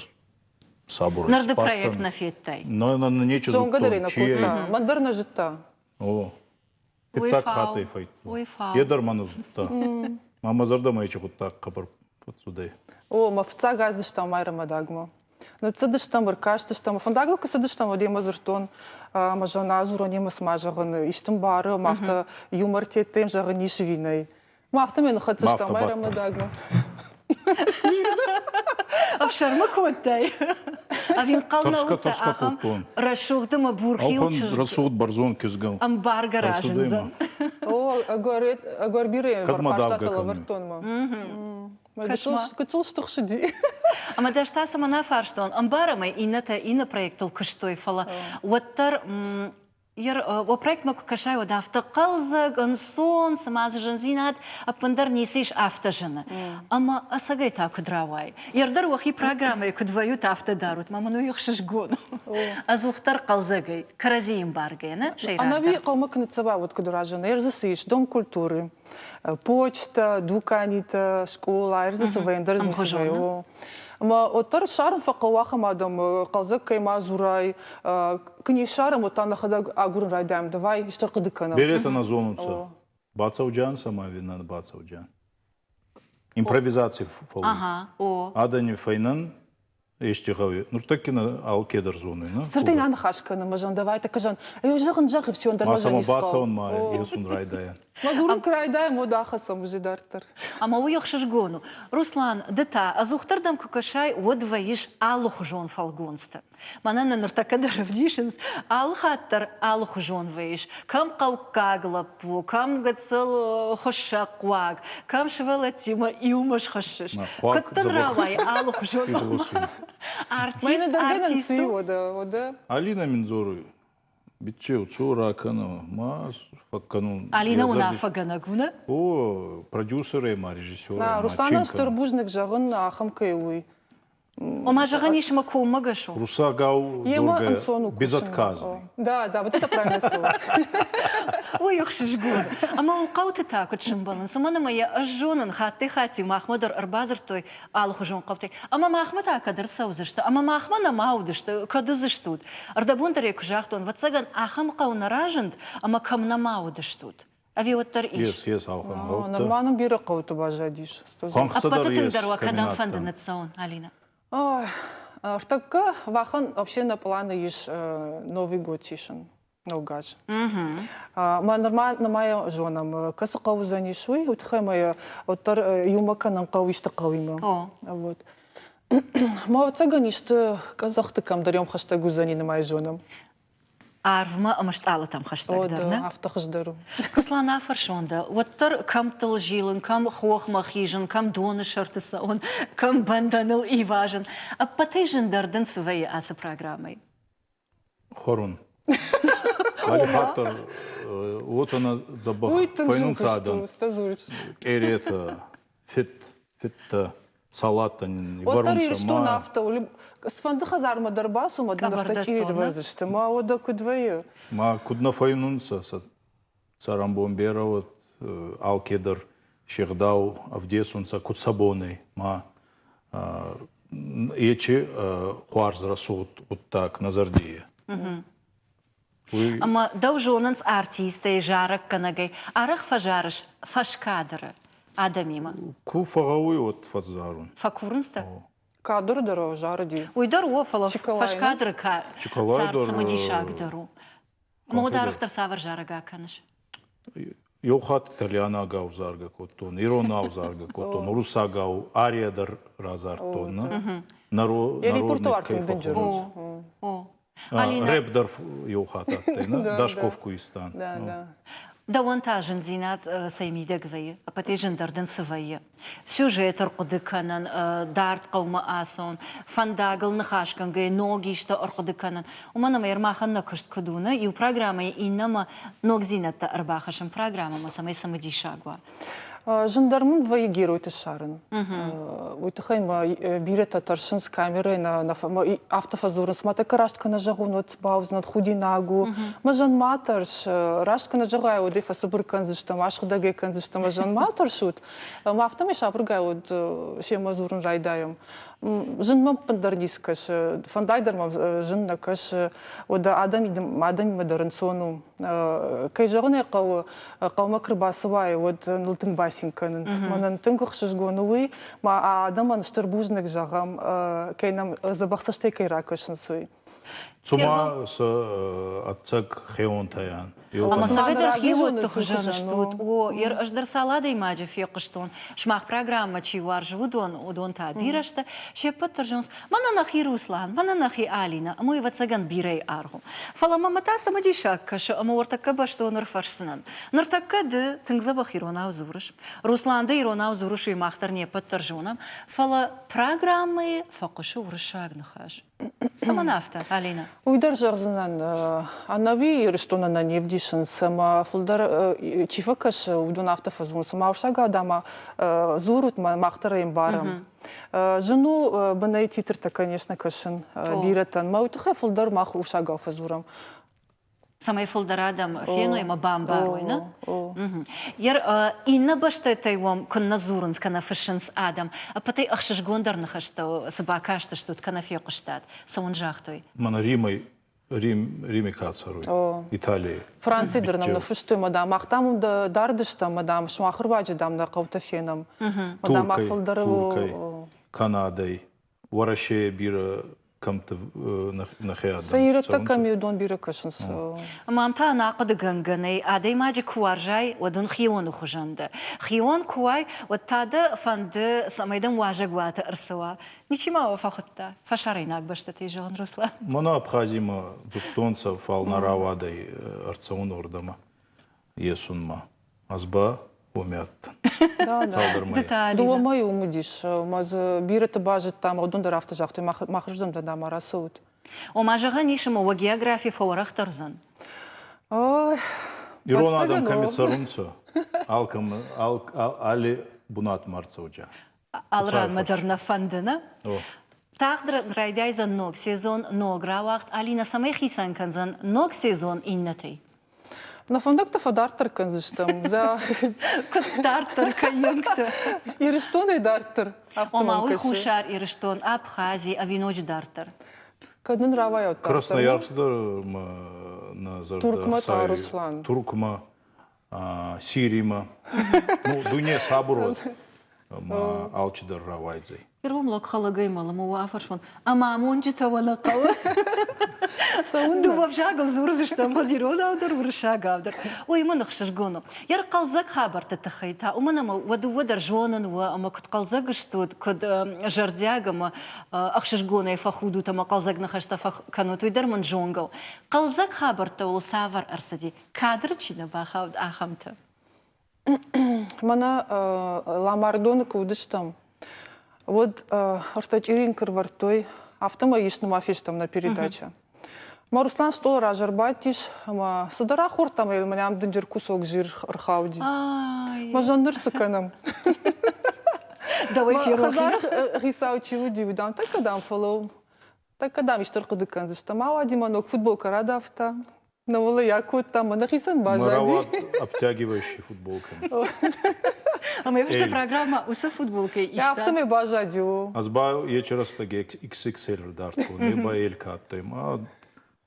сабурӕй Ныр ды проект нӕ федтай? Нӕ, нӕ, нечи Зонгӕ дӕр ӕй нӕ кодта. Мӕн дӕр нӕ зыдта. О, фиццаг хатт ӕй фӕйдтон. Е дӕр мӕ нӕ зудта. Ма мӕ зӕрдӕмӕ ечи гъуддаг хъӕбӕр фӕццудӕй. О, мӕ фыццаг аздыстӕм Майрӕмадагмӕ. Ныццыдыстӕм, ӕркастыстӕм. Фӕндагыл куы цыдыстӕм, уӕд йемӕ дзырдтон, ӕмӕ зӕгъын, адзурон йемӕ цыма зӕгъын, исты мбары, ӕмӕ афтӕ юмор теттем зӕгъын ис ӕви нӕй. Ма афтӕмӕй ныххӕццӕ стӕм Майрӕмадагмӕ. Ӕфсӕрмы кодтай? Ӕви ӕнхъӕл нӕ уыдтӕ ахӕм рӕсугъд ӕмӕ бурхил чызг? Рӕсугъд бӕрзонд кизгӕ. Ӕмбаргӕ разындзӕн. О, ӕгӕр бирӕ фарстатӕ лӕвӕрдтон ма. Гыццыл стыхсыди. Ӕмӕ дӕ та цӕмӕн афарстон? Ӕмбарӕм ӕй, иннӕтӕ иннӕ проектыл куыстой, фӕлӕ уӕддӕр О проектмӕ куы кӕсай, уӕд афтӕ хъӕлдзӕг, ӕнцон, цыма дзы зындзинад ӕппындӕр ницы ис, афтӕ зыны. Ӕмӕ ӕцӕгӕй та куыд рауайы? Йе рдӕр уӕхи программӕйы куыд вӕййут, афтӕ дарут. Мӕ мын уый ӕхсызгон у. Ӕдзухдӕр хъӕлдзӕгӕй, кӕрӕдзийы ӕмбаргӕйӕ, нӕ сӕйрагдӕр. Ӕнӕуи хъӕумӕ куы ныццӕуа, уӕд куыд разыны? Ӕрдзы цы ис? Дом культуры, почта, дуканитӕ, скъола, ӕрдзы цы вӕййы, ӕндӕр дзы ницы вӕййы. Ӕмӕ уӕддӕр ссарын фӕхъӕуы ахӕм адӕмы, хъӕлдзӕг кӕй ма дзурай, куы не ссарӕм, уӕд та нӕхӕдӕг агурын райдайӕм, давай исты ӕрхъуыды кӕнӕм. Беретӕ нӕ зонунцӕ, бацӕуджан сӕмӕ ӕви нӕ бацӕуджан. Импровизаци фӕууй. Адӕни фӕйнӕн ести гъӕуй. Нуртӕкки нӕ алкедӕр зонуй, нӕ? Цырдӕй нӕ ныхас кӕнӕм, ма зӕгъын, давай так зӕгъын. Эй, зӕгъын, зӕгъ, все, ӕндӕр ма сӕмӕ бацӕун ма есун райдайӕн. Ма дзурын куы райдайӕм, уӕд ахӕцӕм уже дарддӕр. Ӕмӕ уый ӕхсызгон у. Руслан, ды та ӕдзухдӕр дӕм куы кӕсай, уӕд вӕййыс алыхуызон фӕлгонцты. Мӕнӕн нӕ ныртӕккӕ дӕр ӕвдисынц, алы хатт дӕр алыхуызон вӕййыс. Кӕм хъӕуккаг лӕппу, кӕм гыццыл хуыссӕгхъуаг, кӕм сывӕллӕттимӕ иумӕ схӕссыс. Куыд дын рауайы алыхуызон артист, артист у? Алина мин дзоруй, Биччеу, цо ракӕнӕ, ма фӕккӕнун. Алина уынаффӕгӕнӕг у, нӕ? О, продюсерӕй ма режиссерӕй ма Русланӕн стыр бузныг зӕгъын, ахӕм кӕй уый. Ома зӕгъӕн ис ӕмӕ коммӕгӕс у. Русагау дзургӕ безотказный. Да, да, вот это правильное слово. Уый ӕхсызгон. Ӕмӕ уыл хъӕуты та куыд сӕмбӕлынц, уымӕн ӕмӕ йӕ ӕз зонын, хаттӕй-хатт-иу махмӕ дӕр ӕрбадзырдтой алыхуызон хъӕутӕй. Ӕмӕ махмӕ та кӕд ӕрцӕудзысты, ӕмӕ махмӕ нӕма уыдысты, кӕд уыдзыстут? Ӕрдӕбон дӕр ӕй куы загътон, ӕвӕццӕгӕн, ахӕм хъӕу нӕ разынд, ӕмӕ кӕм нӕма уыдыстут. Ӕви уӕддӕр ис? Ес, ес ахӕм хъӕутӕ. Нырма нын бирӕ хъӕуты баззадис. Ӕппӕты тынгдӕр уӕ кӕдӕм фӕнды ныццӕуын, Алинӕ? Ӕртӕккӕ махӕн вообще нӕ планы ис Новый год сисын. Ног аз. Мӕ нырма нымайӕ зонӕм, кӕцы хъӕу уыдзӕнис, уый, уый тыххӕй мӕ уӕддӕр иумӕ кӕнын хъӕуы исты хъӕуимӕ. Вот. Мӕ ӕвӕццӕгӕн исты къӕдзӕхты кӕмдӕр йӕм хӕстӕг уыдзӕни, нымайы зонӕм. Арвмӕ ӕмӕ стъалытӕм хӕстӕгдӕр, нӕ? Афтӕ хуыздӕр у. Руслан, афӕрсон дӕ, уӕддӕр кӕмттыл зилын, кӕм хохмӕ хизын, кӕм доны сӕрты цӕуын, кӕм бӕндӕныл ивазын. Ӕппӕтӕй зындӕр дын цы вӕййы ацы программӕйы? Хуӕрун. Алли хатт дӕр уотӕ нӕ дзӕбӕх фӕйнунцӕ адӕн. Къеретӕ, фит, фиттӕ, салаттӕ Уӕддӕр Ирыстон афтӕ у. Цыфӕнды хӕдзармӕ дӕр бацу, ӕмӕ дын ӕртӕ чъири дывӕрдзысты. Ма уӕдӕ куыд вӕййы? Ма куд нӕ фӕйнунцӕ, сӕ цӕрӕнбон берӕ уӕд, алкедӕр се гъдау ӕвдесунцӕ, куд сӕ бон ӕй. Ма ечи хуарз рӕсугъд гъуддаг нӕ зӕрди е. Ӕмӕ дӕу зонынц артистӕй, зарӕггӕнӕгӕй. Арӕх фӕзарыс фӕскадры адӕмимӕ? Ку фӕгъӕуй, уӕд фӕззарун. Фӕкурынц дӕ? Кадры дӕр зарыди. Уый дӕр у, фӕлӕ фӕскадры цард цымыдисагдӕр у. Ӕмӕ уӕд арӕхдӕр цавӕр зарӕг акӕныс? Еу хатт итальянагау заргӕ кодтон, иронау заргӕ кодтон, уруссагау ария дӕр разардтон. Репертуар тынг дынджыр у. Рэп дӕр еу хатт адтӕй, Дашков куистан. Дӕуӕн та зындзинад цӕй мидӕг вӕййы? Ӕппӕтӕй зындӕр дын цы вӕййы? Сюжет ӕрхъуыды кӕнын, дард хъӕумӕ ацӕуын, фӕндагыл ныхасгӕнгӕйӕ ног исты ӕрхъуыды кӕнын. Уымӕн ӕмӕ махӕн нӕ куыст куыд у, нӕ иу программӕйы иннӕмӕ ногдзинӕдтӕ ӕрбахӕссын программӕмӕ, цӕмӕй цымыдисаг уа. Зындӕр мын вӕййы геройты ссарын. Уый тыххӕй мӕ бирӕтӕ тӕрсынц камерӕйы нӕ афтӕ фӕдзурынц, мӕ тӕккӕ раст кӕнӕ зӕгъон, уӕд бауыдзынӕн худинаг у. Мӕ зӕн ма тӕрс, раст кӕнӕ зӕгъай, уӕд ӕй фӕцыбыр кӕндзыстӕм, асыгъдӕг ӕй кӕндзыстӕм, мӕ зӕн ма тӕрсут. Ӕмӕ афтӕмӕй сабыргай уӕд семӕ дзурын райдайӕм. Зын мӕм ӕппындӕр ницы кӕсы, фӕндаг дӕр мӕм зын нӕ кӕсы. Уӕдӕ адӕмимӕ дӕр ӕнцон у. Кӕй зӕгъын ӕй хъӕуы, хъӕумӕ куы рбацӕуай, уӕд ныл тынг бацин кӕнынц. Мӕнӕн тынг ӕхсызгон у уый, ма адӕмӕн стыр бузныг зӕгъӕм, кӕй нӕм дзӕбӕх цӕстӕй кӕй ракӕсынц, уый. Цума сӕ ӕцӕг хеонтӕйӕн. Ӕмӕ цавӕрдӕр хиуӕтты хуызӕн стут. О, ӕз дӕр цал адӕймаджы фехъуыстон, сымах программӕ чи уарзы, уыдон, уыдон та бирӕ сты. Се ппӕт дӕр зонынц, мӕнӕ нӕхи Руслан, мӕнӕ нӕхи Алинӕ, ӕмӕ уый, ӕвӕццӕгӕн, бирӕйы аргъ у. Фӕлӕ мӕ та цымыдисаг кӕсы, ӕмӕ уӕртӕккӕ бӕстон ӕрфӕрсдзынӕн. Ныртӕккӕ ды тынг дзӕбӕх иронау дзурыс. Руслан, ды иронау дзурыс, уый мах дӕр не ппӕт дӕр зонӕм. Фӕлӕ программӕйы фӕхъуысы уырыссаг ныхас. Цӕмӕн афтӕ, Алинӕ? Уый дӕр зӕгъдзынӕн, ӕнӕуи Ирыстонӕн нӕ не вдисынц, ӕмӕ фылдӕр чи фӕкӕсы, уыдон афтӕ фӕдзурынц, цыма уырыссаг адӕмӕ дзурут, мах дӕр ӕй ӕмбарӕм. Зын у бынӕй титртӕ, конечно, кӕсын бирӕтӕн. Мӕ уый тыххӕй фылдӕр мах уырыссагау фӕдзурӕм. Цӕмӕй фылдӕр адӕм феной ӕмӕ бамбарой, нӕ? Ер иннӕ бӕстӕтӕй уӕм куыннӕ дзурынц кӕнӕ фыссынц адӕм, ӕппӕтӕй ӕхсызгондӕр ныхӕстӕ цы бакастыстут кӕнӕ фехъуыстат, цы уын загътой? Мӕнӕ Римӕй Рим, Риме ка цӕруй, Италийы. Францийы дӕр нӕм ныффыстой, мадам, мах, дам, дард стӕм, мадам, сымах руаджы, дам, нӕ хъӕутӕ фенӕм. Мадам, фылдӕр Туркӕй, Канадӕй, Уӕрӕсейы бирӕ кӕмтты нӕхи адӕм. Сӕ ирӕттӕ кӕм и, уыдон бирӕ кӕсынц. Мам та ӕнӕхъуыдыгӕнгӕ нӕй, адӕймаджы куы уарзай, уӕд ын хионы хуызӕн дӕ. Хион куы уай, уӕд та дӕ фӕнды, цӕмӕй дӕм уазӕгуаты ӕрцӕуа. Ничи ма уӕ фӕхуыдта фӕсарӕйнаг бӕстӕтӕй, зӕгъын, Руслан? Мӕнӕ Абхазимӕ дзурдтонцӕ, фал нӕ рауадӕй ӕрцӕун уордӕмӕ есунмӕ. Ӕз ба уоми адтӕн. Цалдӕр мӕйи. Дыууӕ мӕйы уым уыдис. Ӕмӕ дзы бирӕты базыдтам, уыдон дӕр афтӕ загътой, махырдӕм дӕр нӕма рацӕут. Ома зӕгъӕн ис, ӕмӕ уӕ географи фӕуӕрӕхдӕр уыдзӕн? Ирон адӕм кӕми цӕрунцӕ, алкӕмӕ, алли бунатмӕ ӕрцӕуджа. Алы ранмӕ дӕр нӕ фӕнды, нӕ? Тагъд райдайдзӕн ног сезон, ног рауагъд. Алинӕ цӕмӕй хицӕн кӕндзӕн ног сезон иннӕтӕй? Нӕ фӕндӕгтӕ фӕдарддӕр кӕндзыстӕм. Куыд дарддӕр кӕййӕнгты? Ирыстонӕй дарддӕр. Ома уый Хуссар Ирыстон, Абхази ӕви ноджы дарддӕр? Кӕд нын рауайа дарддӕр? Красноярск дӕр ма нӕ зӕрдӕ Туркмӕ та, Руслан. Туркмӕ, Сиримӕ. Ну, дуне сабыр уӕд. Ӕма алчидӕр рауайдзӕй. Ирон лӕг хӕлӕгӕй мӕлы, ма уӕ афӕрсон. Ӕмӕ амонджытӕ уӕ нӕ хъӕуы? Дыууӕ взагыл дзурдзыстӕм, уӕд иронау дӕр, уырыссагау дӕр. Уый мын ӕхсызгон у. Йӕ хъӕлдзӕг хабӕртты тыххӕй та, уымӕн ӕмӕ уӕ дыууӕ дӕр зонын уӕ, ӕмӕ куыд хъӕлдзӕг стут, куыд зӕрдиаг ӕмӕ ӕхсызгонӕй фӕхудут ӕмӕ хъӕлдзӕг ныхӕстӕ фӕкӕнут, уый дӕр мын зонгӕ у. Хъӕлдзӕг хабӕрттӕ уыл цавӕр ӕрцыди? Кадры чи нӕ бахауд, ахӕмтӕ. Мӕнӕ Ламардоны куы уыдыстӕм, уӕд ӕртӕ чъиринкы рвӕрдтой, афтӕмӕй ис нымӕ фестӕм нӕ передачӕ. Мӕ Руслан стъолы раз ӕрбадтис ӕмӕ цыдӕр ахордта ӕмӕ йыл мӕнӕ ам дынджыр кусок жир ӕрхауди. Мӕ зӕн ныр цы кӕнӕм? Дӕуӕй ферох. Хӕдзары хицау чи уыди, уый дам тӕккӕ дам фӕлӕуу. Тӕккӕ дам исты ӕрхъуыды кӕндзыстӕм. Ауади мӕ ног футболкӕ радавта. Наула я кодта, мӕ нӕхицӕн баззади. Марават обтягивающий футболка. Ӕмӕ фыста программа уыцы футболкӕй иста. Афтӕмӕй баззади о. Ӕз ба ечи рӕстӕг XXL дардтон, е ба L ка адтӕй. Ма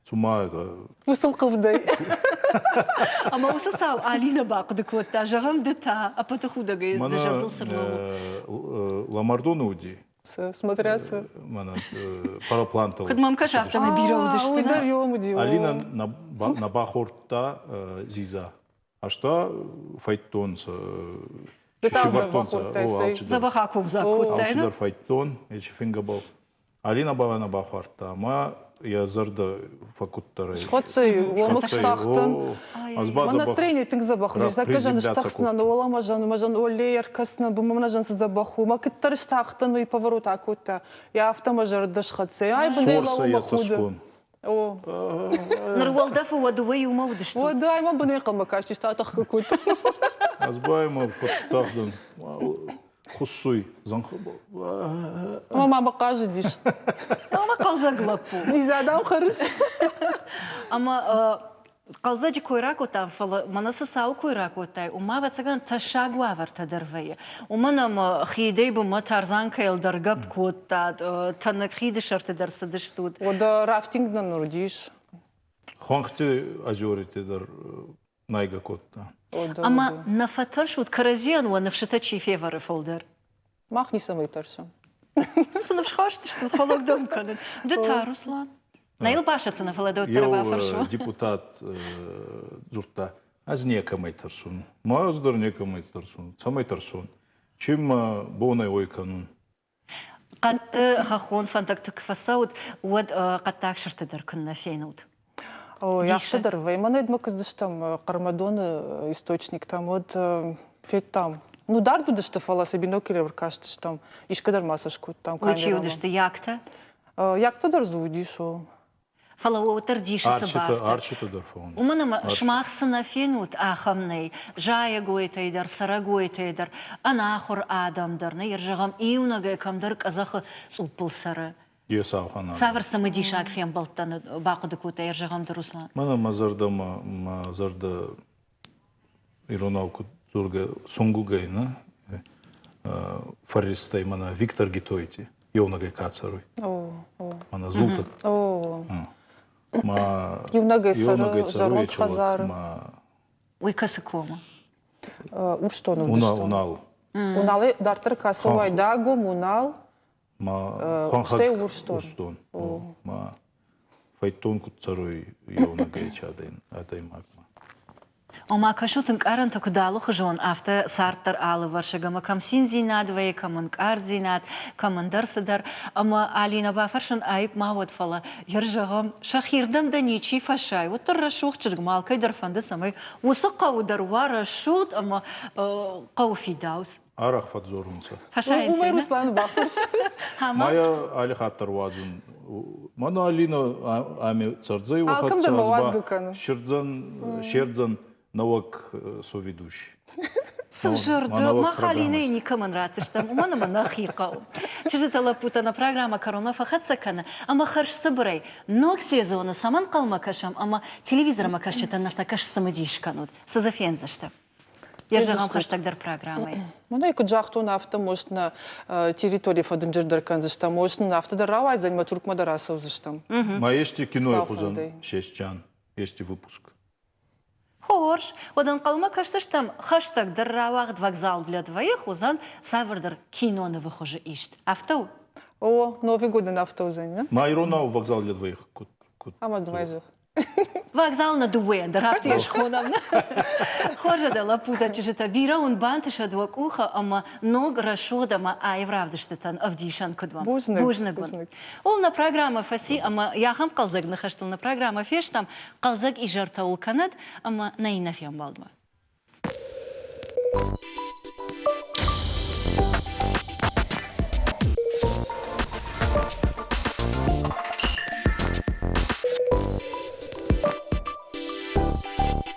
цума это... Уыцы лхъывдӕй. Ӕмӕ уыцы цау Алинӕ бахъуыды кодта, зӕгъӕм, ды та ӕппӕты худӕгӕй дӕ зӕрдыл цы рлӕууы? Ламардоны уыди. Смотря цы. Мӕнӕ параплантыл. Куыд мӕм кӕсы, афтӕмӕй бирӕ уыдысты. Уый дӕр йом уыди. Алина нӕ бахордта дзидза. Ӕз та фӕйдтон сивардтонцӕ. Дзӕбӕх акомдзаг кодтай. Алчидӕр фӕйдтон, ечи фингӕбӕл. Алина ба нӕ бахуардта, ӕма йӕ зӕрдӕ фӕккуддӕр ӕй. Схӕццӕ уомӕ стахтӕн. Мӕ настроение тынг дзӕбӕх уыдис. Тӕккӕ зӕн стӕхснӕн, уола мӕ зӕн, мӕ зӕн оллей ӕркӕснӕн, бумӕ мӕ зӕн цы дзӕбӕх у. Мӕ куыддӕр стахтӕн, уый поворот акодта. Йӕ афтӕ мӕ зӕрдӕ схӕццӕ. Ай бынӕй лӕууы мӕ худы. О. Ныр уӕлдӕфы уӕ дыууӕ иумӕ уыдыстут? Уӕдӕ ай мӕ бынӕй хъӕмӕ кастис, та тӕхгӕ кодта. Ӕз ба ӕмӕ фӕттагъдӕн. Хуссуй зӕнхӕбӕл. Ӕма ма бахъазыдис. Ӕмӕ хъӕлдзӕг лӕппу. Дзидза хӕрыс? Ӕмӕ хъӕлдзӕджы кой ракодтам, фӕлӕ мӕнӕ цы цауы кой ракодтай, уымӕ, ӕвӕццӕгӕн, тӕссаг уавӕртӕ дӕр вӕййы. Уымӕн ӕмӕ хидӕй бынмӕ тарзанкӕйыл дӕр гӕпп кодтат, тӕнӕг хиды сӕрты дӕр цыдыстут. Уӕдӕ рафтинг нын уыдис. Хуӕнхти озерити дӕр найгӕ кодта. Ӕмӕ нӕ фӕтӕрсут, кӕрӕдзийӕн уӕ ныфсытӕ чи февӕры фылдӕр? Мах ницӕмӕй тӕрсӕм. Цы ныфсхаст стут, фӕлӕг дӕм кӕнын. Ды та, Руслан? Нӕ йыл басӕтдзынӕ, фӕлӕ дӕ уӕддӕр бафӕрсон. Депутат дзурдта, ӕз некӕмӕй тӕрсун. Ма ӕз дӕр некӕмӕй тӕрсун. Цӕмӕй тӕрсун? Чи мӕ бонӕй ой кӕнун? Хъӕдты хӕххон фӕндӕгты куы фӕцӕут, уӕд хъӕддаг сырдты дӕр куыннӕ фенут? Ой, афтӕ дӕр вӕййы. Мӕнӕ мӕ куыздыстӕм Хъӕрмӕдоны источниктӕм, уӕд федтам. Ну, дард уыдысты, фӕлӕ сӕ бинокль ӕркастыстӕм. Искӕдӕр ма сӕ скодтам Уый чи уыдысты, яктӕ? Яктӕ дӕр дзы уыдис, о. Фӕлӕ уӕддӕр дисы цы бафтыд. Арчыты дӕр фӕуын. Уымӕн ӕмӕ сымах цы нӕ фенут, ахӕм нӕй. Зайӕгойтӕй дӕр, цӕрӕгойтӕй дӕр, ӕнахуыр адӕм дӕр нӕ, зӕгъӕм, иунӕгӕй кӕмдӕр къӕдзӕхы цъуппыл цӕры. Цавӕр цымыдисаг фембӕлдтӕ бахъуыды кодтай, зӕгъӕм, ды, Руслан? Мӕнӕ мӕ зӕрдӕ мӕ зӕрдӕ иронау куд дзоргӕ сунгугӕй нӕ фӕрристӕй мӕнӕ Виктор Гитойти еунӕгӕй ка цӕруй. Мӕнӕ зултӕ. Ма еунӕгӕй цӕруй зӕронд хӕдзары. Уый кӕцы комы? Урсдоны уыдыстӕм. Унал. Уналӕй дарддӕр кӕцы Уайдагом, Унал. Ма стӕй Урсдон. Ма фӕйдтон куд цӕруй еунӕгӕй адӕймагмӕ. Ома, кӕсут, ӕнкъарӕнтӕ куыд алыхуызон, афтӕ цард дӕр алывӕрсыг ӕмӕ кӕм циндзинад вӕййы, кӕм ӕнкъарддзинад, кӕм ӕндӕр цыдӕр. Ӕмӕ Алинӕ бафӕрсын аипп ма уӕд, фӕлӕ йӕ зӕгъӕм, сӕхирдӕм дӕ ничи фӕсайы, уӕддӕр рӕсугъд чызг ма алкӕй дӕр фӕнды, цӕмӕй уыцы хъӕуы дӕр уа рӕсугъд ӕмӕ хъӕуы фидауц. Арӕх фӕдзорунцӕ. Уымӕй Русланы бафӕрс. Ма йӕ али хатт дӕр уадзун. Мӕнӕ Алина ами цӕрдзӕй Алкӕм дӕр ма уадзгӕ кӕны. Сирдзӕн, сердзӕн нӕуӕг соведущий. Сывзӕрды мах Алинӕйы никӕмӕн ратдзыстӕм, уымӕн ӕмӕ нӕхи хъӕуы. Чызджытӕ лӕппутӕ нӕ программӕ кӕронмӕ фӕхӕццӕ кӕны ӕмӕ хӕрзцыбырӕй ног сезоны цӕмӕн хъӕлмӕ кӕсӕм ӕмӕ телевизормӕ кӕсджытӕн ныртӕккӕ сцымыдис кӕнут, цы дзы фендзысты? Йӕ зӕгъӕм хӕстӕгдӕр программӕйы. Мӕнӕй куыд загътон, афтӕ может нӕ территори фӕдынджырдӕр кӕндзыстӕм, может нын афтӕ дӕр рауайдзӕн, мӕ Туркмӕ дӕр ацӕудзыстӕм. Ма есть кинойы хуызӕн сесчан, есть выпуск. Хорз. Уӕд ӕнхъӕлмӕ кӕсдзыстӕм, хӕстӕгдӕр рауагъд вокзал для двоих уыдзӕн цавӕрдӕр кинонывы хуызы ист. Афтӕ у? О, Новый год ын афтӕ уыдзӕн, не? Ма иронау вокзал для двоих куыд? Ӕмӕ дывӕйдзых. Вокзал нӕ дыууӕйӕн дӕр афтӕ йӕ схонӕм. Хорз дӕ лӕппутӕ, чызджытӕ, бирӕ уын бантысӕд уӕ къухы ӕмӕ ног, рӕсугъд ӕмӕ аив равдыстытӕн ӕвдисӕн куыд уӕм. Бузныг. Бузныг уын. Ул нӕ программӕ фӕци ӕмӕ йӕ ахӕм хъӕлдзӕг ныхӕстыл нӕ программӕ фестӕм. Хъӕлдзӕг изӕртӕ уыл кӕнӕд ӕмӕ нӕ иннӕ фембӕлдмӕ.